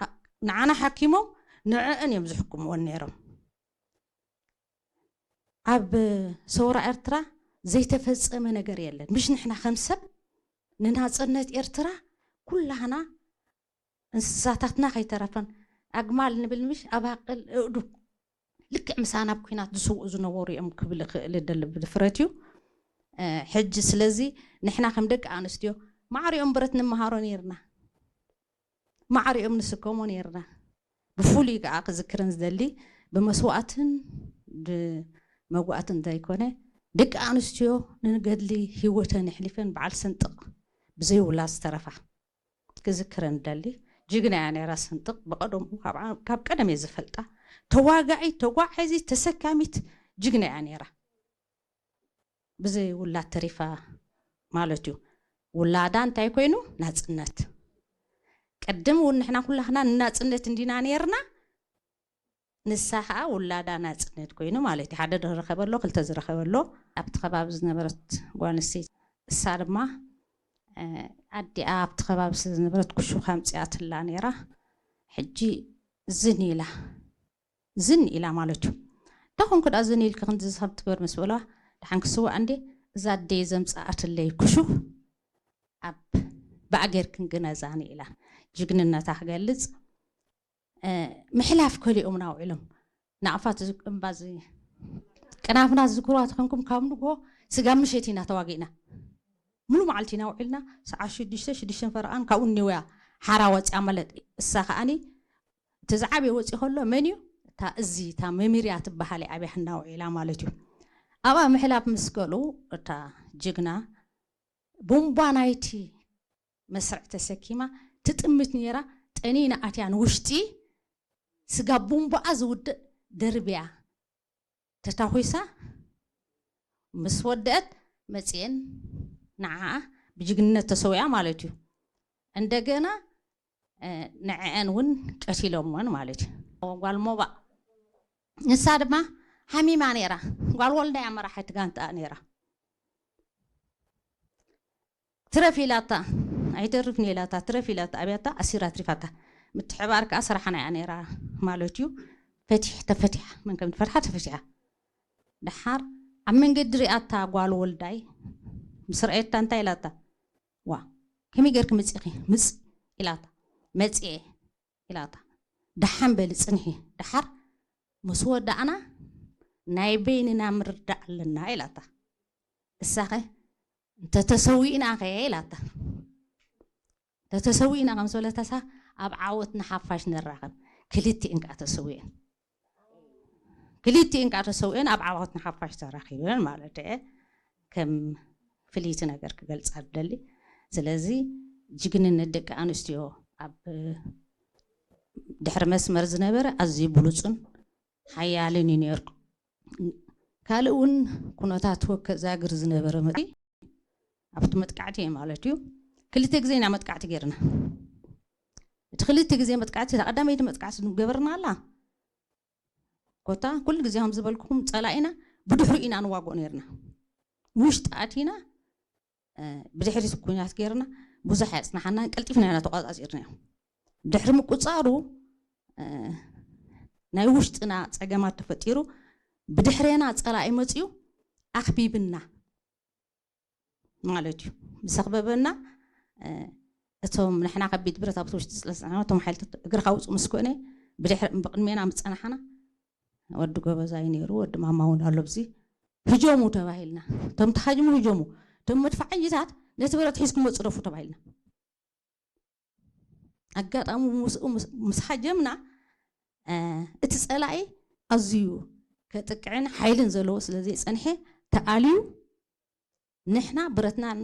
ኣ-፣ ንዓና ሓኪሞም ንዐን እዮም ዝሕክምወን ነይሮም። ኣብ ሰውራ ኤርትራ ዘይተፈጸመ ነገር የለን። ምሽ ንሕና ከም ሰብ ንናጽነት ኤርትራ ኩላህና እንስሳታትና ከይተረፈን ኣግማል ንብል ምሽ ኣባቕል፣ እእዱግ ልክዕ ምሳና ኣብ ኲናት ዝስውኡ ዝነበሩ እዮም ክብል እኽእል ደሊ ብድፍረት እዩ። እ፣ ሕጂ ስለዚ ንሕና ከም ደቂ ኣንስትዮ ማዕሪኦም ብረት ንመሃሮ ነይርና። ማዕሪኦም ንስከሞ ነይርና። ብፍሉይ ከኣ ክዝክረን ዝደሊ ብመስዋእትን ብመጉኣትን ዘይኮነ ደቂ ኣንስትዮ ንገድሊ ህይወተን ኣሕሊፈን በዓል ስንጥቕ ብዘይ ውላድ ዝተረፋ ክዝክረን ደሊ። ጅግና እያ ነይራ ስንጥቕ። ብቐደሙ ካብ ዓ-፣ ካብ ቀደም እየ ዝፈልጣ። ተዋጋዒት፣ ተጓዓዚት፣ ተሰካሚት ጅግና እያ ነይራ። ብዘይ ውላድ ተሪፋ ማለት እዩ። ውላዳ እንታይ ኮይኑ? ናጽነት። ቅድም እውን ንሕና ኩላህና ንናጽነት እንዲና ነይርና። ንሳ ኸኣ ውላዳ ናጽነት ኮይኑ ማለት እዩ። ሓደ ዝረኸበ ኣሎ፣ ክልተ ዝረኸበ ኣሎ። ኣብቲ ከባቢ ዝነበረት ጓል ኣንስተይቲ፣ እሳ ድማ፣ እ፣ ኣዲኣ ኣብቲ ከባቢ ስለ ዝነበረት ክሹኽ ኣምጺኣትላ ነይራ። ሕጂ ዝን ኢላ፣ ዝን ኢላ ማለት እዩ። እንታይ ኮንኩ ደኣ ዝን ኢልኪ ክንዲ ዝሰብ ትግበር ምስ በልዋ፣ ደሓን ክስዋእ እንዴ፣ እዛ ኣደይ ዘምጽኣትለይ ክሹኽ ኣብ ብኣ ጌርክን ግነዛኒ ኢላ ጅግንነታ ክገልጽ፣ እ፣ ምሕላፍ ከሊኦም ናውዒሎም። ናቕፋት ዝ-፣ እምባ ዝ-፣ ቅናፍና ዝዝክርዋ ተኾንኩም ካብ ንግሆ ስጋብ ምሸት ኢና ተዋጊእና። ሙሉ መዓልቲ ኢና ውዒልና። ሰዓት ሽዱሽተ፣ ሽዱሽተን ፈረቓን ካብኡ እኒወያ ሓራ ወፂኣ ማለት እሳ ከኣኒ እቲ ዝዓበየ ወፂ ከሎ መን እዩ? እታ እዚ፣ እታ መሚርያ ትበሃል እያ ኣብያ ህና ውዒላ ማለት እዩ። ኣብኣ ምሕላፍ ምስ ከሉ እታ ጅግና ቡምባ ናይቲ መስርዕ ተሰኪማ ትጥምት ነይራ። ጠኒና ኣትያ ንውሽጢ ስጋ ቡምባኣ ዝውድእ ደርብያ ተታኺሳ ምስ ወደአት መጽየን ንዓኣ ብጅግንነት ተሰዊኣ ማለት እዩ። እንደገና፣ እ፣ ንዕአን እውን ቀቲሎምወን ማለት እዩ። ጓል ሞባእ ንሳ ድማ ሓሚማ ነይራ። ጓል ወልዳይ ኣመራሓት ጋንታ ነይራ። ትረፍ ኢላታ፣ ኣይተርፍን ኢላታ፣ ትረፍ ኢላታ፣ ኣብያታ ኣሲራ ትሪፋታ። ምትሕባር ከኣ ስራሕና እያ ነይራ ማለት እዩ። ፈቲሕ ተፈቲሓ፣ መን ከም ትፈትሓ ተፈቲሓ። ደሓር ኣብ መንገዲ ሪኣታ ጓል ወልዳይ ምስ ረኣየታ እንታይ ኢላታ? "ዋ፣ ከመይ ጌርኪ መጺኺ?" "ምጽ" ኢላታ። "መጽኤ" ኢላታ። "ደሓን በሊ ጽንሒ፣ ደሓር ምስ ወዳእና ናይ በይንና ምርዳእ ኣለና" ኢላታ። እሳኸ "እንተተሰዊእናኸ?" ኢላታ። "እንተተሰዊእና" ከም ዝበለታሳ፣ "ኣብ ዓወት ንሓፋሽ ንራኸብ" ክልቲኤን ከኣ ተሰዊኤን። ክልቲኤን ከኣ ተሰዊኤን ኣብ ዓወት ንሓፋሽ ተራኺበን ማለት እየ። ከም ፍልይቲ ነገር ክገልጻ ዝደሊ። ስለዚ ጅግንነት ደቂ ኣንስትዮ ኣብ ድሕሪ መስመር ዝነበረ ኣዝዩ ብሉጽን ሓያልን እዩ ነይሩ። ካልእ እውን ኩነታት ወከዛግር ዝነበረ መ-፣ ኣብቲ መጥቃዕቲ እየ ማለት እዩ። ክልተ ግዜ ኢና መጥቃዕቲ ጌርና። እቲ ክልተ ግዜ መጥቃዕቲ፣ እታ ቀዳመይቲ መጥቃዕቲ ዝገበርና ኣላ። ኮታ ኩሉ ግዜ ከም ዝበልኩኹም ጸላኢና ብድሕሪኡ ኢና ንዋግኦ ነይርና። ውሽጢ ኣቲና፣ እ፣ ብድሕሪት ኩናት ጌርና ብዙሕ ኣየጽናሓናን፣ ቀልጢፍና ኢና ተቋጻጺርናዮ። ድሕሪ ምቁጻሩ፣ እ፣ ናይ ውሽጥና ጸገማት ተፈጢሩ፣ ብድሕሬና ጸላኢ መጺኡ ኣኽቢብና ማለት እዩ። ምስ ኣኽበበና፣ እ፣ እቶም ንሕና ከቢድ ብረት ኣብቲ ውሽጢ ስለ ዝጸናሕና፣ እቶም ሓይልታት እግርኻ ውጹ ምስ ኮነ፣ ብድሕሪ፣ ብቕድሜና ምስ ጸናሕና፣ ወዲ ጎበዛይ ነይሩ፣ ወዲ ማማ እውን ኣሎ ኣብዚ። ህጀሙ ተባሂልና። እቶም ትሃጅሙ ህጀሙ። እቶም መድፈዓይታት ነቲ ብረት ሒዝኩም መጹ ደፉ ተባሂልና። ኣጋጣሚ ምስኡ ምስ፣ ምስ ሃጀምና፣ እ፣ እቲ ጸላኢ ኣዝዩ ከጥቅዕን ሓይልን ዘለዎ ስለ ዘይጸንሐ ተኣልዩ፣ ንሕና ብረትናን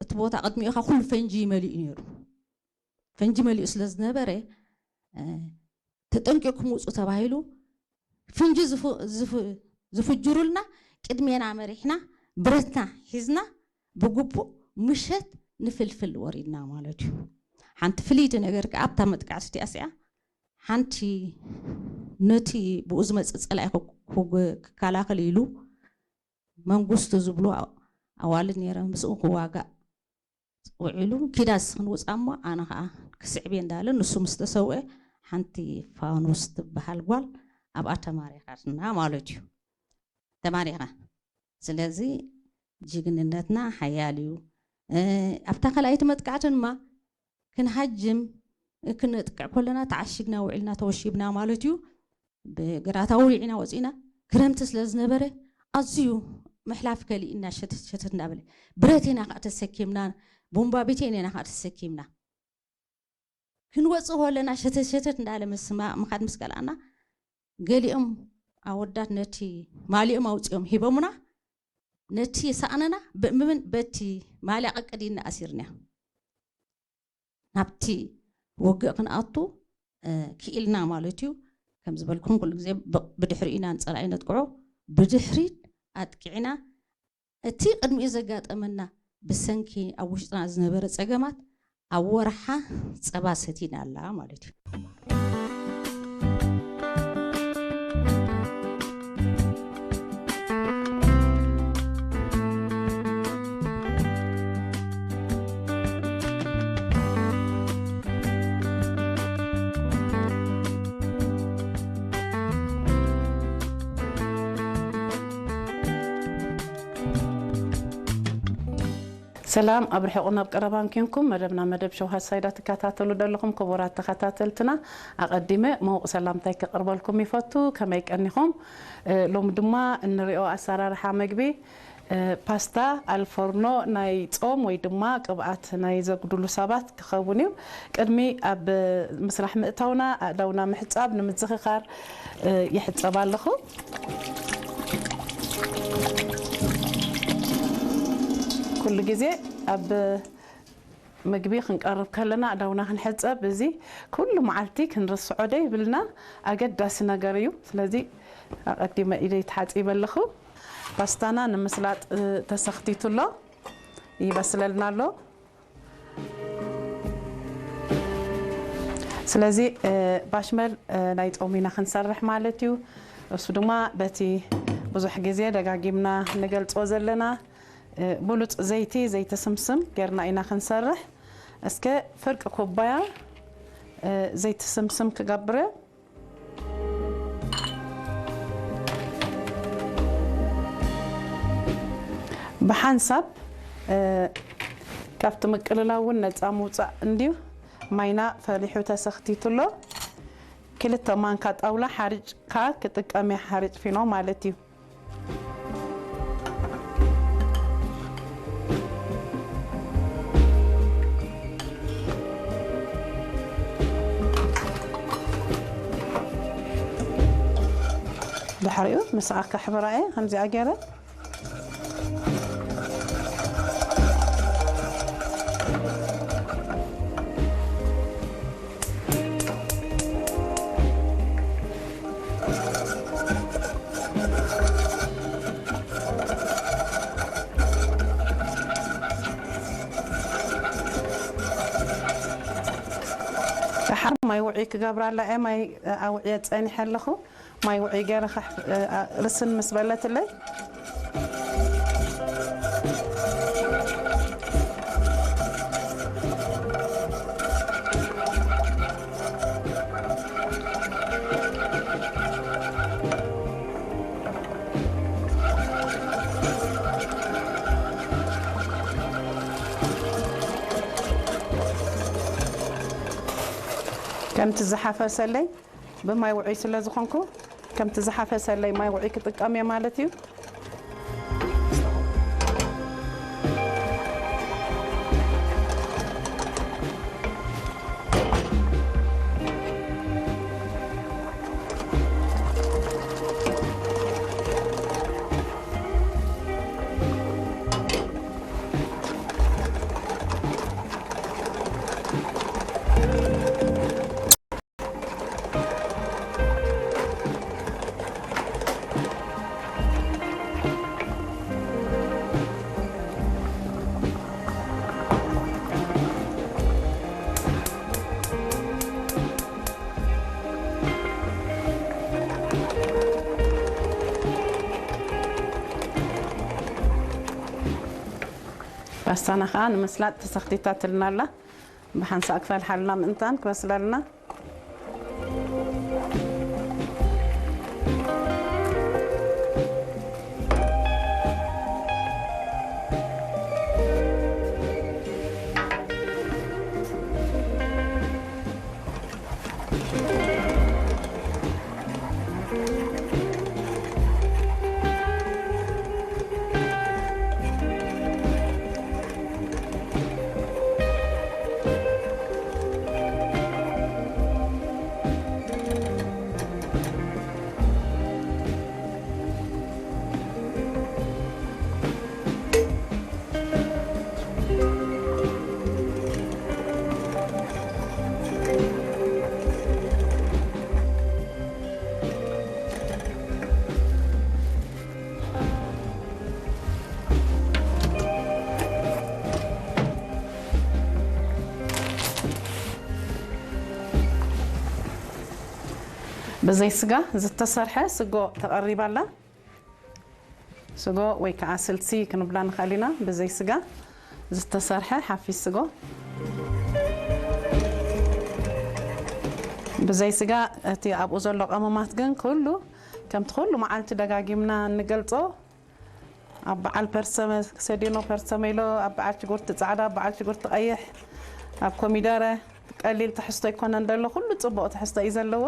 እቲ ቦታ ቅድሚኡ ኸኣ ኩሉ ፈንጂ መሊኡ ነይሩ። ፈንጂ መሊኡ ስለ ዝነበረ፣ እ፣ ተጠንቂቕኩም ውጹ ተባሂሉ፣ ፍንጂ ዝፍ-፣ ዝፍ-፣ ዝፍጅሩልና ቅድሜና መሪሕና፣ ብረትና ሒዝና፣ ብግቡእ ምሸት ንፍልፍል ወሪድና ማለት እዩ። ሓንቲ ፍልይቲ ነገር ከኣ ኣብታ መጥቃዕቲ እቲኣ ሲኣ፣ ሓንቲ ነቲ ብኡ ዝመጽእ ጸላኢ ክግ-፣ ክግ-፣ ክከላኸል ኢሉ መንግስቱ ዝብሉ ኣዋልድ ነይረን፣ ምስኡ ክዋጋእ ውዒሉ፣ "ኪዳ እስኺ ንውጻ እሞ ኣነ ኸኣ ክስዕብ እየ" እንዳለ፣ ንሱ ምስ ተሰውአ፣ ሓንቲ ፋኑስ ትበሃል ጓል ኣብኣ ተማሪኻትና ማለት እዩ። ተማሪኻ። ስለዚ ጅግንነትና ሓያል እዩ። እ፣ ኣብታ ካልኣይቲ መጥቃዕቲ ድማ ክንሃጅም፣ ክነጥቅዕ ከለና ተዓሺግና ውዒልና ተወሺብና ማለት እዩ። ብግራታ ውዒና ወጺና፣ ክረምቲ ስለ ዝነበረ ኣዝዩ ምሕላፍ ከሊእና ሸተት ሸተት እንዳበለ፣ ብረት ኢና ከኣ ተሰኪምና፣ ቡምባ ቢቴን ኢና ከኣ ተሰኪምና። ክንወጽእ ከለና ሸተት ሸተት እንዳበለ ምስ ማ-፣ ምኻድ ምስ ከልኣና፣ ገሊኦም ኣወዳት ነቲ ማሊኦም ኣውጺኦም ሂቦምና፣ ነቲ ሳእንና ብ-፣ ብምን በቲ ማልያ ቀቅዲና ኣሲርና። ናብቲ ውግእ ክንኣቱ፣ እ፣ ክኢልና ማለት እዩ። ከም ዝበልኩም ኩሉ ግዜ ብ-፣ ብድሕሪኡ ኢና ንጸላኢ ነጥቅዖ። ብድሕሪት ኣጥቂዕና፣ እቲ ቅድሚኡ ዘጋጠመና ብሰንኪ ኣብ ውሽጥና ዝነበረ ጸገማት ኣብ ወርሓ ጸባ ሰቲና ኣላ ማለት እዩ። ሰላም፣ ኣብ ርሑቕን ኣብ ቀረባን ኬንኩም መደብና መደብ ሸው ሃሳይዳ ትከታተሉ ዘለኹም ክቡራት ተኸታተልትና፣ ኣቐዲመ ምዉቕ ሰላምታይ ከቕርበልኩም ይፈቱ። ከመይ ቀኒኹም? እ፣ ሎሚ ድማ እንሪኦ ኣሰራርሓ መግቢ፣ እ፣ ፓስታ ኣልፎርኖ ናይ ጾም ወይ ድማ ቅብኣት ናይ ዘጉድሉ ሰባት ክኸውን እዩ። ቅድሚ ኣብ ምስራሕ ምእታውና ኣእዳውና ምሕጻብ ንምዝኽኻር፣ እ፣ ይሕጸብ ኣለኹ። ኩሉ ግዜ ኣብ ምግቢ ክንቀርብ ከለና ኣእዳውና ክንሕጸብ፣ እዚ ኩሉ መዓልቲ ክንርስዖ ደይብልና ኣገዳሲ ነገር እዩ። ስለዚ ኣቐዲመ ኢደይ ተሓጺበ ኣለኹ። ፓስታና ንምስላጥ፣ እ፣ ተሰኽቲቱ ኣሎ፣ ይበስለልና ኣሎ። ስለዚ፣ እ፣ ባሽመል፣ እ፣ ናይ ጾም ኢና ክንሰርሕ ማለት እዩ። እሱ ድማ በቲ ብዙሕ ግዜ ደጋጊምና ንገልጾ ዘለና፣ እ፣ ብሉጽ ዘይቲ፣ ዘይቲ ስምስም ጌርና ኢና ክንሰርሕ። እስከ ፍርቂ ኩባያ፣ እ፣ ዘይቲ ስምስም ክገብር። ብሓንሳብ፣ እ፣ ካብቲ ምቅልላው እውን ነፃ ምውፃእ እንድዩ። ማይና ፈሊሑ ተሰኽቲቱ ኣሎ። ክልተ ማንካ ጣውላ ሓሪጭካ ክጥቀም እየ፣ ሓሪጭ ፊኖ ማለት እዩ። ድሕሪኡ ምስኣ ከሕብራ እየ ከምዚኣ ገይረ። ደሓር ማይ ውዑይ ክገብራላ እየ። ማይ ኣውዕየ ጸኒሐ ኣለኹ። ማይ ውዑይ ገይረ ከሕ-፣ ርስን ምስ በለትለይ፣ ከምቲ ዝሓፈሰለይ ብማይ ውዑይ ስለ ዝኾንኩ፣ ከምቲ ዝሓፈሰለይ ማይ ውዑይ ክጥቀም እየ ማለት እዩ። ፓስታና ኸዓ ንምስላጥ ተሰኽቲታትልና ኣላ። ብሓንሳእ ክፈልሓልና ምእንታን ክበስለልና። ብዘይ ስጋ ዝተሰርሐ ስጎ ተቐሪባ ኣላ። ስጎ ወይ ከዓ ስልሲ ክንብላ ንኽእል ኢና። ብዘይ ስጋ ዝተሰርሐ ሓፊስ ስጎ። ብዘይ ስጋ እቲ ኣብኡ ዘሎ ቀመማት ግን ኩሉ ከምቲ ኩሉ መዓልቲ ደጋጊምና እንገልጾ፣ ኣብ በዓል ፐርሰመ፣ ሰዴኖ ፐርሰሜሎ፣ ኣብ በዓል ሽጉርቲ ጻዕዳ፣ ኣብ በዓል ሽጉርቲ ቀይሕ፣ ኣብ ኮሚደረ፣ ቀሊል ትሕዝቶ ኣይኮነን ዘሎ፣ ኩሉ ጽቡቕ ትሕዝቶ እዩ ዘለዎ።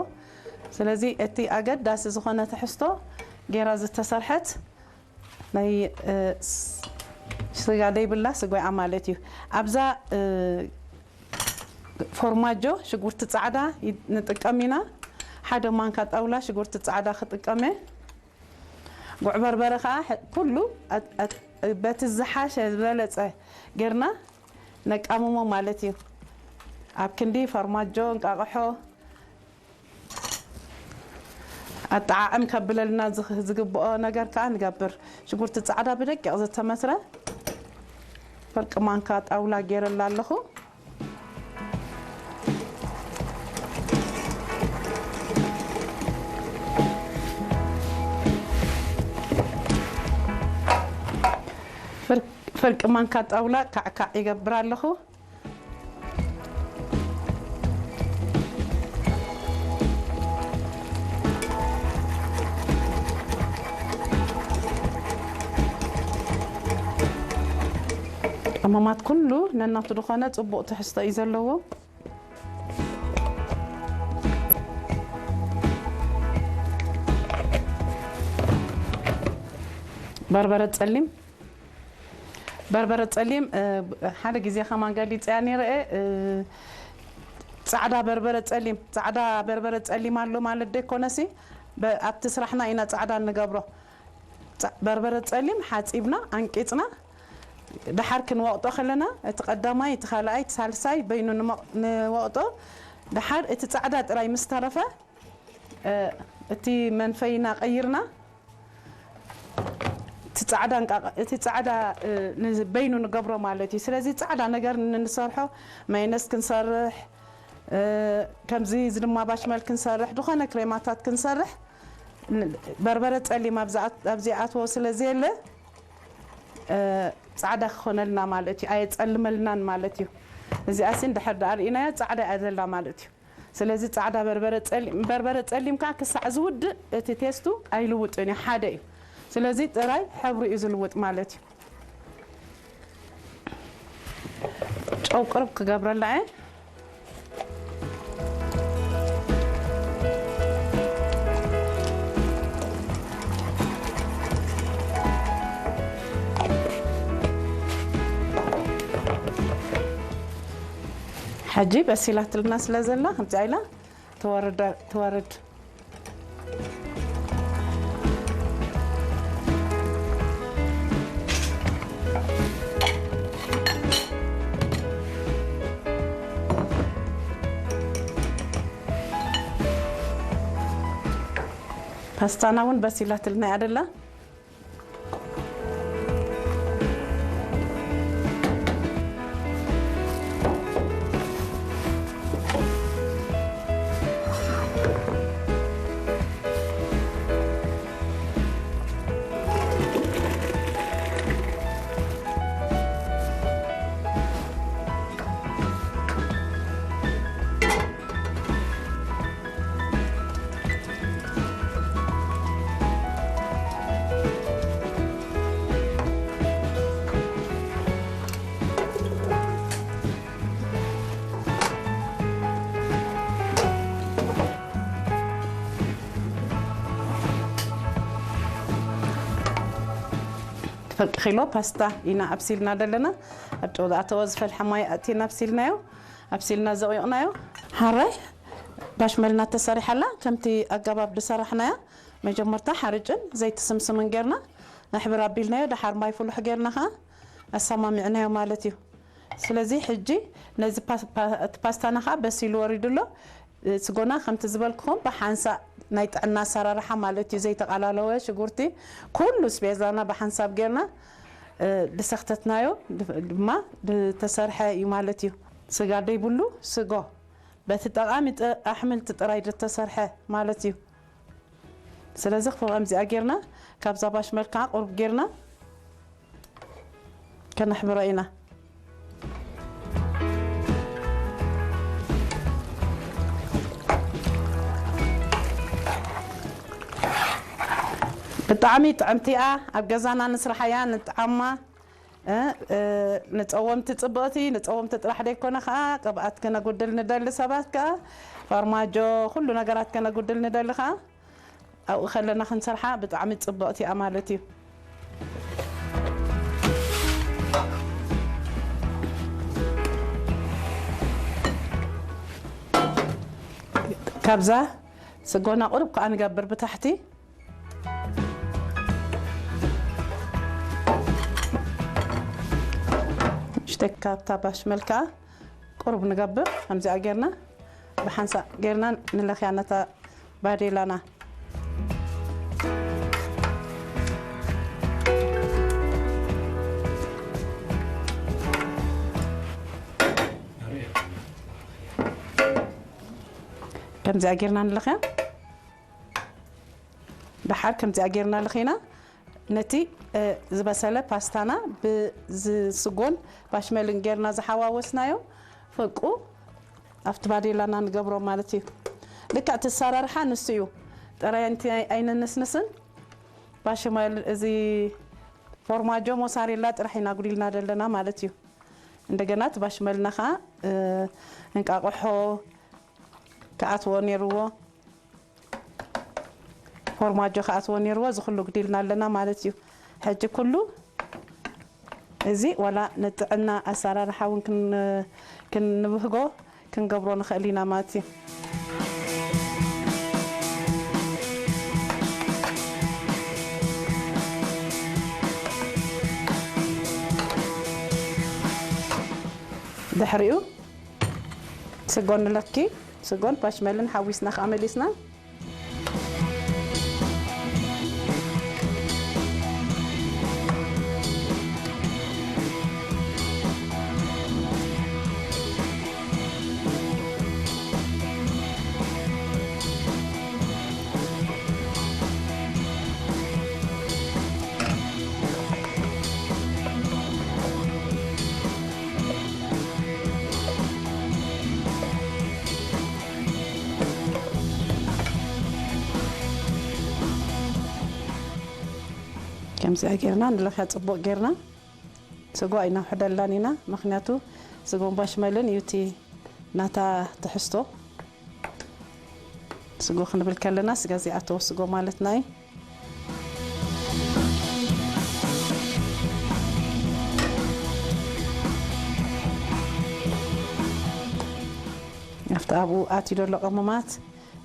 ስለዚ እቲ ኣገዳሲ ዝኾነ ትሕዝቶ ጌራ ዝተሰርሐት ናይ፣ እ፣ ስ-፣ ስጋ ደይብላ ስጓያ ማለት እዩ። ኣብዛ፣ እ፣ ፎርማጆ ሽጉርቲ ጻዕዳ ይ-፣ ንጥቀም ኢና። ሓደ ማንካ ጣውላ ሽጉርቲ ጻዕዳ ክጥቀም እየ። ጉዕ በርበረ ኸዓ ሕ-፣ ኩሉ ኣት-፣ ኣት-፣ በቲ ዝሓሸ ዝበለጸ ጌርና ነቃምሞ ማለት እዩ። ኣብ ክንዲ ፈርማጆ፣ እንቃቕሖ፣ ኣጠዓዕም ከብለልና ዝኽ-፣ ዝግብኦ ነገር ከኣ ንገብር። ሽጉርቲ ጻዕዳ ብደቂቕ ዝተመስረ ፍርቂ ማንካ ጣውላ ጌረላ ኣለኹ። ፍርቂ ማንካ ጣውላ ካዕካዕ ይገብር ኣለኹ። ቀመማት ኩሉ ነናቱ ዝኾነ ጽቡቕ ትሕዝቶ እዩ ዘለዎ። በርበረ ጸሊም፣ በርበረ ጸሊም ሓደ ግዜ ከማን ገሊጸያ ነይረ። ጻዕዳ በርበረ ጸሊም፣ ጻዕዳ በርበረ ጸሊም ኣሎ ማለት ደይኮነሲ፣ ኣብቲ ስራሕና ኢና ጻዕዳ እንገብሮ። በርበረ ጸሊም ሓጺብና ኣንቂጽና ድሓር ክንወቕጦ ከለና፣ እቲ ቀዳማይ፣ እቲ ካልኣይ፣ እቲ ሳልሳይ በይኑ ንወቕጦ። ድሓር እቲ ጻዕዳ ጥራይ ምስ ተረፈ፣ እቲ መንፈይና ቀይርና፣ እቲ ጻዕዳ በይኑ ንገብሮ ማለት እዩ። ስለዚ ጻዕዳ ነገር ንሰርሖ፣ ማይነስ ክንሰርሕ፣ ከምዚ ድማ ባሽመል ክንሰርሕ፣ ዝኾነ ክሬማታት ክንሰርሕ፣ በርበረ ጸሊም ኣብዚ ኣትዎ ስለ ዘየለ፣ ጻዕዳ ክኾነልና ማለት እዩ፣ ኣየጸልመልናን ማለት እዩ። እዚኣሲ እንድሕር ደኣ ርኢናያ ጻዕዳ እያ ዘላ ማለት እዩ። ስለዚ ጻዕዳ በርበረ ጸሊም፣ በርበረ ጸሊም ከዓ ክሳዕ ዝውድእ እቲ ቴስቱ ኣይልውጥን እዩ፣ ሓደ እዩ። ስለዚ ጥራይ ሕብሩ እዩ ዝልውጥ ማለት እዩ። ጨው ቅርብ ክገብረላ እየ። ሕጂ በሲላትልና ስለ ዘላ ከምዚኣ ኢላ ትወርድ። ፓስታና እውን በሲላትልና እያ ደላ። ፈቂ ኪሎ ፓስታ ኢና ኣብሲልና ዘለና። ኣብ ጨው ዝኣተወ ዝፈልሐ ማይ ኣእቲና ኣብሲልናዮ። ኣብሲልና ዘቑቕናዮ። ሓራይ ባሽመልና ተሰሪሓላ ከምቲ ኣገባብ ዝሰራሕናያ። መጀመርታ ሓርጭን ዘይቲ ስምስምን ጌርና ንሕብር ኣቢልናዮ። ደሓር ማይ ፍሉሕ ጌርና ኸዓ ኣሰማሚዕናዮ ማለት እዩ። ስለዚ ሕጂ ነዚ ፓስ-፣ ፓ-፣ እቲ ፓስታና ኸዓ በሲሉ ወሪዱ ኣሎ። ስጎና ከምቲ ዝበልኩኹም ብሓንሳእ ናይ ጥዕና ኣሰራርሓ ማለት እዩ። ዘይተቓላለወ ሽጉርቲ፣ ኩሉ ስቤዛና ብሓንሳብ ጌርና፣ እ፣ ዝሰኽተትናዮ ድ-፣ ድማ ዝተሰርሐ እዩ ማለት እዩ። ስጋ ደይብሉ ስጎ በቲ ጠቓሚ ጥ-፣ ኣሕምልቲ ጥራይ ዝተሰርሐ ማለት እዩ። ስለዚ ከምዚኣ ጌርና ካብዛ ባሽመል ከዓ ቁሩብ ጌርና ከነሕብሮ ኢና። ብጣዕሚ ጥዕምቲ እያ። ኣብ ገዛና ንስራሓያ ንጥዓማ። እ፣ እ፣ ንጸወምቲ ጽብቕቲ፣ ንጸወምቲ ጥራሕ ደይኮነ ከኣ ቅብኣት ከነጉድል ንደሊ ሰባት ከኣ ፋርማጆ፣ ኩሉ ነገራት ከነጉድል ንደሊ ከኣ ኣብኡ ከለና ክንሰርሓ ብጣዕሚ ጽብቕቲ እያ ማለት እዩ። ካብዛ ስጎና ቁሩብ ከኣ ንገብር ብታሕቲ። ሽተካ ኣብታ ባሽመል ከኣ ቁሩብ ንገብር። ከምዚኣ ጌርና ብሓንሳእ ጌርና ንለኽያ ነታ ባዴላና። ከምዚኣ ጌርና ንለኽያ። ደሓር ከምዚኣ ጌርና ለኺና ነቲ ዝበሰለ ፓስታና ብዝስጎን ባሽመልን ጌርና ዝሓዋወስናዮ ፈቁ ኣብቲ ባዴላና ንገብሮ ማለት እዩ። ልክዕ እቲ ኣሰራርሓ ንሱ እዩ። ጥራይ ኣንቲ ኣይነንስንስን። ባሽመል እዚ ፎርማጆ ሞሳሬላ ጥራሕ ኢና ጉዲልና ዘለና ማለት እዩ። እንደገና እቲ ባሽመልና ከዓ እንቃቆሖ ክኣትዎ ነይርዎ። ፎርማጆ ክኣትዎ ነይርዎ። እዚ ኩሉ ግዲልና ኣለና ማለት እዩ። ሕጂ ኩሉ እዚ ዋላ ንጥዕና ኣሰራርሓ እውን ክን- ክንብህጎ ክንገብሮ ንኽእል ኢና ማለት እዩ። ድሕሪኡ ስጎ ንለኪ፣ ስጎን ባሽመልን ሓዊስና ከዓ መሊስና። ከምዚኣ ጌርና ንለኽያ ጽቡቕ ጌርና። ስጎ ኣይነውሕደላን ኢና፣ ምኽንያቱ ስጎን ባሽመልን እዩ እቲ ናታ ትሕዝቶ። ስጎ ክንብል ከለና ስጋ ዘይኣተዎ ስጎ ማለትና እዩ። ኣብቲ ኣብኡ ኣትዩ ዘሎ ቀመማት፣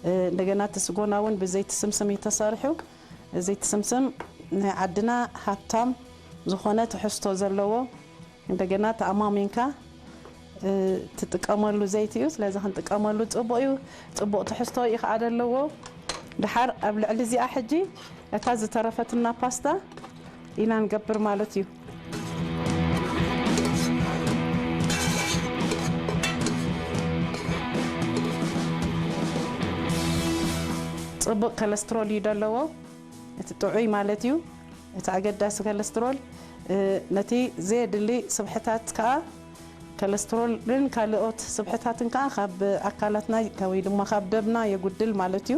እ፣ እንደገና እቲ ስጎና እውን ብዘይቲ ስምስም እዩ ተሰሪሑ። ዘይቲ ስምስም ናይ ዓድና ሃብታም ዝኾነ ትሕዝቶ ዘለዎ፣ እንደገና ተኣማሚንካ፣ እ፣ ትጥቀመሉ ዘይቲ እዩ። ስለዚ ክንጥቀመሉ ጽቡቕ እዩ። ጽቡቕ ትሕዝቶ እዩ ከዓ ዘለዎ። ድሓር ኣብ ልዕሊ እዚኣ ሕጂ እታ ዝተረፈትና ፓስታ ኢና ንገብር ማለት እዩ። ጽቡቕ ኮለስትሮል እዩ ዘለዎ። እቲ ጥዑይ ማለት እዩ። እቲ ኣገዳሲ ኮለስትሮል፣ እ፣ ነቲ ዘየድሊ ስብሕታት ከኣ፣ ኮለስትሮልን ካልኦት ስብሕታትን ከኣ ካብ ኣካላትና ወይ ድማ ካብ ደምና የጉድል ማለት እዩ።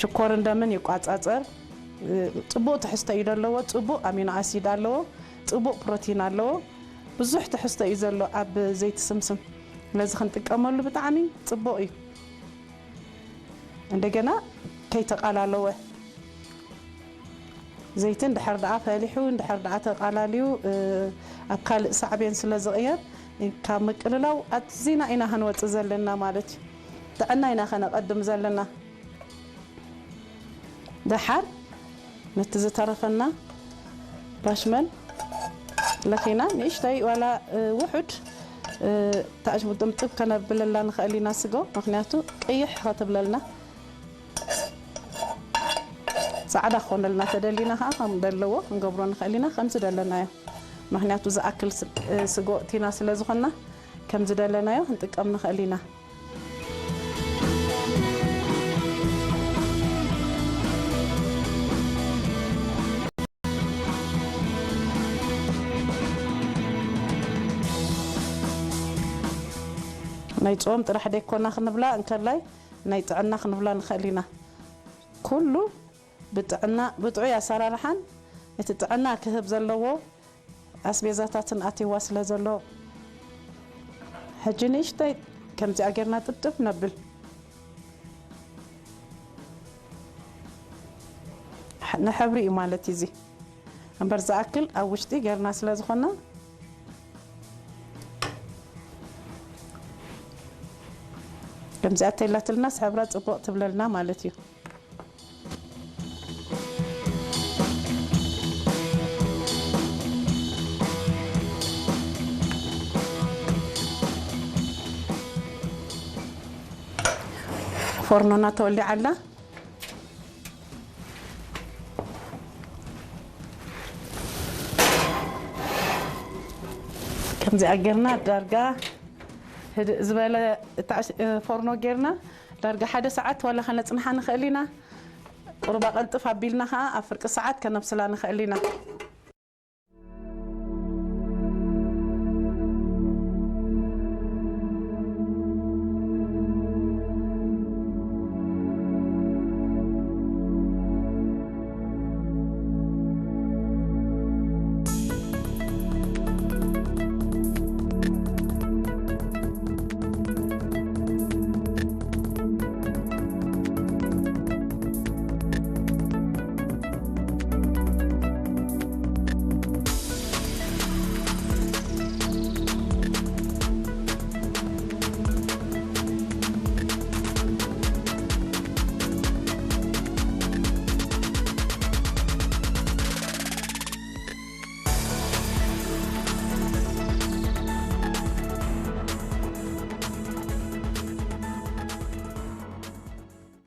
ሽኮርን ደምን ይቋጻጸር። እ፣ ጽቡቕ ትሕዝቶ እዩ ዘለዎ። ጽቡቕ ኣሚኖ ኣሲድ ኣለዎ። ጽቡቕ ፕሮቲን ኣለዎ። ብዙሕ ትሕዝቶ እዩ ዘሎ ኣብ ዘይቲ ስምስም። ስለዚ ክንጥቀመሉ ብጣዕሚ ጽቡቕ እዩ። እንደገና ከይተቓላለወ ዘይቲ እንድሕር ደኣ ፈሊሑ፣ እንድሕር ደኣ ተቓላልዩ፣ እ፣ ኣብ ካልእ ሳዕቤን ስለ ዝቕየር፣ ካብ ምቅልላው ኣዚና ኢና ክንወጽእ ዘለና ማለት እዩ። ጥዕና ኢና ከነቐድም ዘለና። ደሓር ነቲ ዝተረፈና ባሽመል ለኺና ንእሽተይ ዋላ፣ እ፣ ውሑድ፣ እ፣ ታእሽሙ ጥምጥም ከነብለላ ንኽእል ኢና ስጎ፣ ምኽንያቱ ቅይሕ ኸትብለልና። ጻዕዳ ክኾነልና ተደሊና ኸዓ ከም ዘለዎ ክንገብሮ ንኽእል ኢና፣ ከም ዝደለናዮ። ምኽንያቱ ዝኣክል ስ-፣ እ፣ ስጎ እቲና ስለ ዝኾንና፣ ከም ዝደለናዮ ክንጥቀም ንኽእል ኢና። ናይ ጾም ጥራሕ ደይኮና ክንብላ እንከላይ ናይ ጥዕና ክንብላ ንኽእል ኢና። ኩሉ ብጥዕና፣ ብጥዑይ ኣሰራርሓን እቲ ጥዕና ክህብ ዘለዎ ኣስቤዛታትን ኣትይዋ ስለ ዘሎ፣ ሕጂ ንእሽተይ ከምዚኣ ጌርና ጥብጥብ ነብል። ሕ-፣ ንሕብሪ እዩ ማለት እዩ እዚ። እምበር ዝኣክል ኣብ ውሽጢ ጌርና ስለ ዝኾና፣ ከምዚኣ ተይላትልናስ ሕብራ ጽቡቕ ትብለልና ማለት እዩ። ፎርኖና ተወሊዓ ኣላ። ከምዚኣ ጌርና ዳርጋ ህድእ ዝበለ እታ ሽ-፣ ፎርኖ ጌርና ዳርጋ ሓደ ሰዓት ዋላ ከነጽንሓ ንኽእል ኢና። ቁሩባ ቀልጥፍ ኣቢልና ኸዓ ኣብ ፍርቂ ሰዓት ከነብስላ ንኽእል ኢና።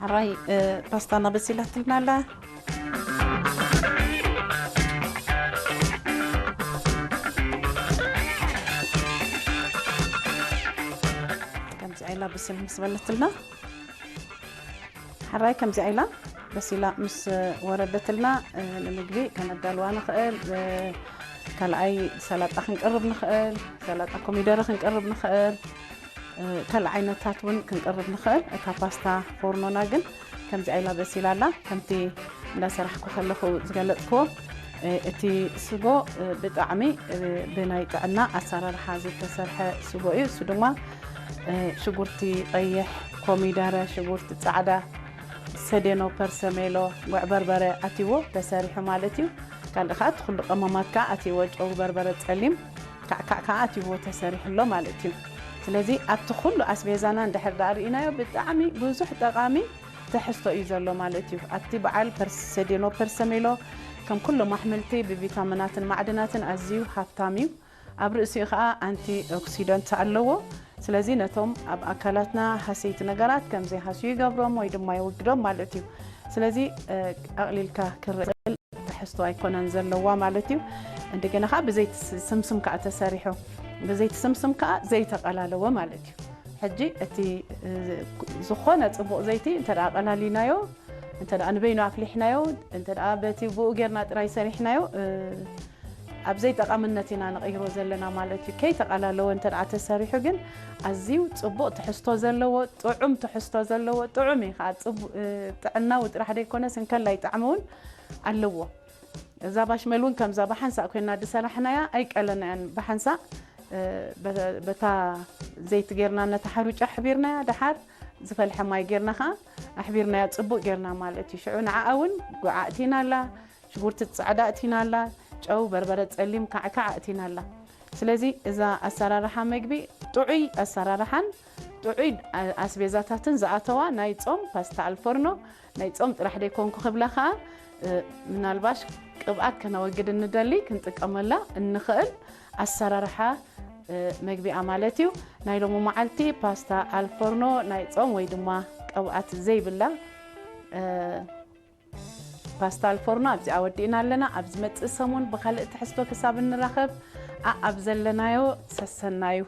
ሕራይ ፓስታና በሲላትልና ኣላ። ከምዚ ዓይላ ብስል ምስ በለትልና፣ ሕራይ ከምዚ ዓይላ በሲላ ምስ ወረደትልና፣ ንምግቢ ከነዳልዋ ንኽእል። ካልኣይ ሰላጣ ክንቅርብ ንኽእል፣ ሰላጣ ኮሚደረ ክንቅርብ ንኽእል። ካልእ ዓይነታት እውን ክንቅርብ ንኽእል። እታ ፓስታ ፎርኖና ግን ከምዚ ኣይላ በሲላ ኣላ። ከምቲ እንዳሰራሕኩ ከለኹ ዝገለጽክዎ፣ እቲ ስጎ ብጣዕሚ ብናይ ጥዕና ኣሰራርሓ ዝተሰርሐ ስጎ እዩ። እሱ ድማ ሽጉርቲ ቀይሕ፣ ኮሚደረ፣ ሽጉርቲ ጻዕዳ፣ ሰዴኖ፣ ፐርሰሜሎ፣ ጉዕ በርበረ ኣትይዎ ተሰሪሑ ማለት እዩ። ካልእ ከዓ እቲ ኩሉ ቀመማት ከዓ ኣትይዎ፣ ጨው፣ በርበረ ጸሊም፣ ካዕካዕ ከዓ ኣትይዎ ተሰሪሑ ኣሎ ማለት እዩ። ስለዚ ኣብቲ ኩሉ ኣስቤዛና እንድሕር ደኣ ርኢናዮ ብጣዕሚ ብዙሕ ጠቓሚ ትሕዝቶ እዩ ዘሎ ማለት እዩ። ኣብቲ በዓል ፐርስ-፣ ሰዴኖ ፐርሰሜሎ ከም ኩሎም ኣሕምልቲ ብቪታሚናትን ማዕድናትን ኣዝዩ ሃብታም እዩ። ኣብ ርእሲኡ ከዓ ኣንቲ ኦክሲደንት ኣለዎ። ስለዚ ነቶም ኣብ ኣካላትና ሃሰይቲ ነገራት ከም ዘይሃስዩ ይገብሮም ወይ ድማ የወግዶም ማለት እዩ። ስለዚ፣ እ፣ ኣቕሊልካ ክረአ ትሕዝቶ ኣይኮነን ዘለዋ ማለት እዩ። እንደገና ከዓ ብዘይቲ ስ-፣ ስምስም ከዓ ተሰሪሑ፣ ብዘይቲ ስምስም ከዓ ዘይተቐላለወ ማለት እዩ። ሕጂ እቲ፣ እ፣ ዝኾነ ጽቡቕ ዘይቲ እንተ ደኣ ኣቐላሊናዮ፣ እንተ ደኣ ንበይኑ ኣፍሊሕናዮ፣ እንተ ደኣ በቲ ብኡ ጌርና ጥራይ ሰሪሕናዮ፣ እ፣ ኣብ ዘይጠቓምነት ኢና ንቕይሮ ዘለና ማለት እዩ። ከይተቐላለወ እንተ ደኣ ተሰሪሑ ግን ኣዝዩ ጽቡቕ ትሕዝቶ ዘለዎ፣ ጥዑም ትሕዝቶ ዘለዎ፣ ጥዑም እዩ ከዓ። ጽቡ-፣ እ፣ ጥዕናዊ ጥራሕ ደይኮነስ እንከላይ ጣዕሚ እውን ኣለዎ። እዛ ባሽመል እውን ከምዛ ብሓንሳእ ኮይና ዝሰራሕናያ ኣይቀለናያን። ብሓንሳእ፣ እ፣ በ-፣ በታ ዘይቲ ጌርና ነታ ሓሩጫ ኣሕቢርናያ፣ ደሓር ዝፈልሐ ማይ ጌርና ከዓ ኣሕቢርናያ ጽቡቕ ጌርና ማለት እዩ። ሽዑ ንዓኣ እውን ጉዓ ኣእቲና ኣላ፣ ሽጉርቲ ጻዕዳ ኣእቲና ኣላ፣ ጨው፣ በርበረ ጸሊም፣ ካዕካዕ ኣእቲና ኣላ። ስለዚ እዛ ኣሰራርሓ መግቢ ጥዑይ ኣሰራርሓን ጥዑይ ኣ-፣ ኣስቤዛታትን ዝኣተዋ ናይ ጾም ፓስታ ኣልፎርኖ፣ ናይ ጾም ጥራሕ ደይኮንኩ ክብላ ከኣ፣ እ፣ ምናልባሽ ቅብኣት ከነወግድ እንደሊ ክንጥቀመላ እንኽእል ኣሰራርሓ፣ እ፣ መግቢኣ ማለት እዩ። ናይ ሎሚ መዓልቲ ፓስታ ኣልፎርኖ ናይ ጾም ወይ ድማ ቅብኣት ዘይብላ፣ እ፣ ፓስታ ኣልፎርኖ ኣብዚኣ ወዲእና ኣለና። ኣብ ዝመጽእ ሰሙን ብኻልእ ትሕዝቶ ክሳብ እንራኸብ፣ ኣኣብ ዘለናዮ ሰሰናዩ።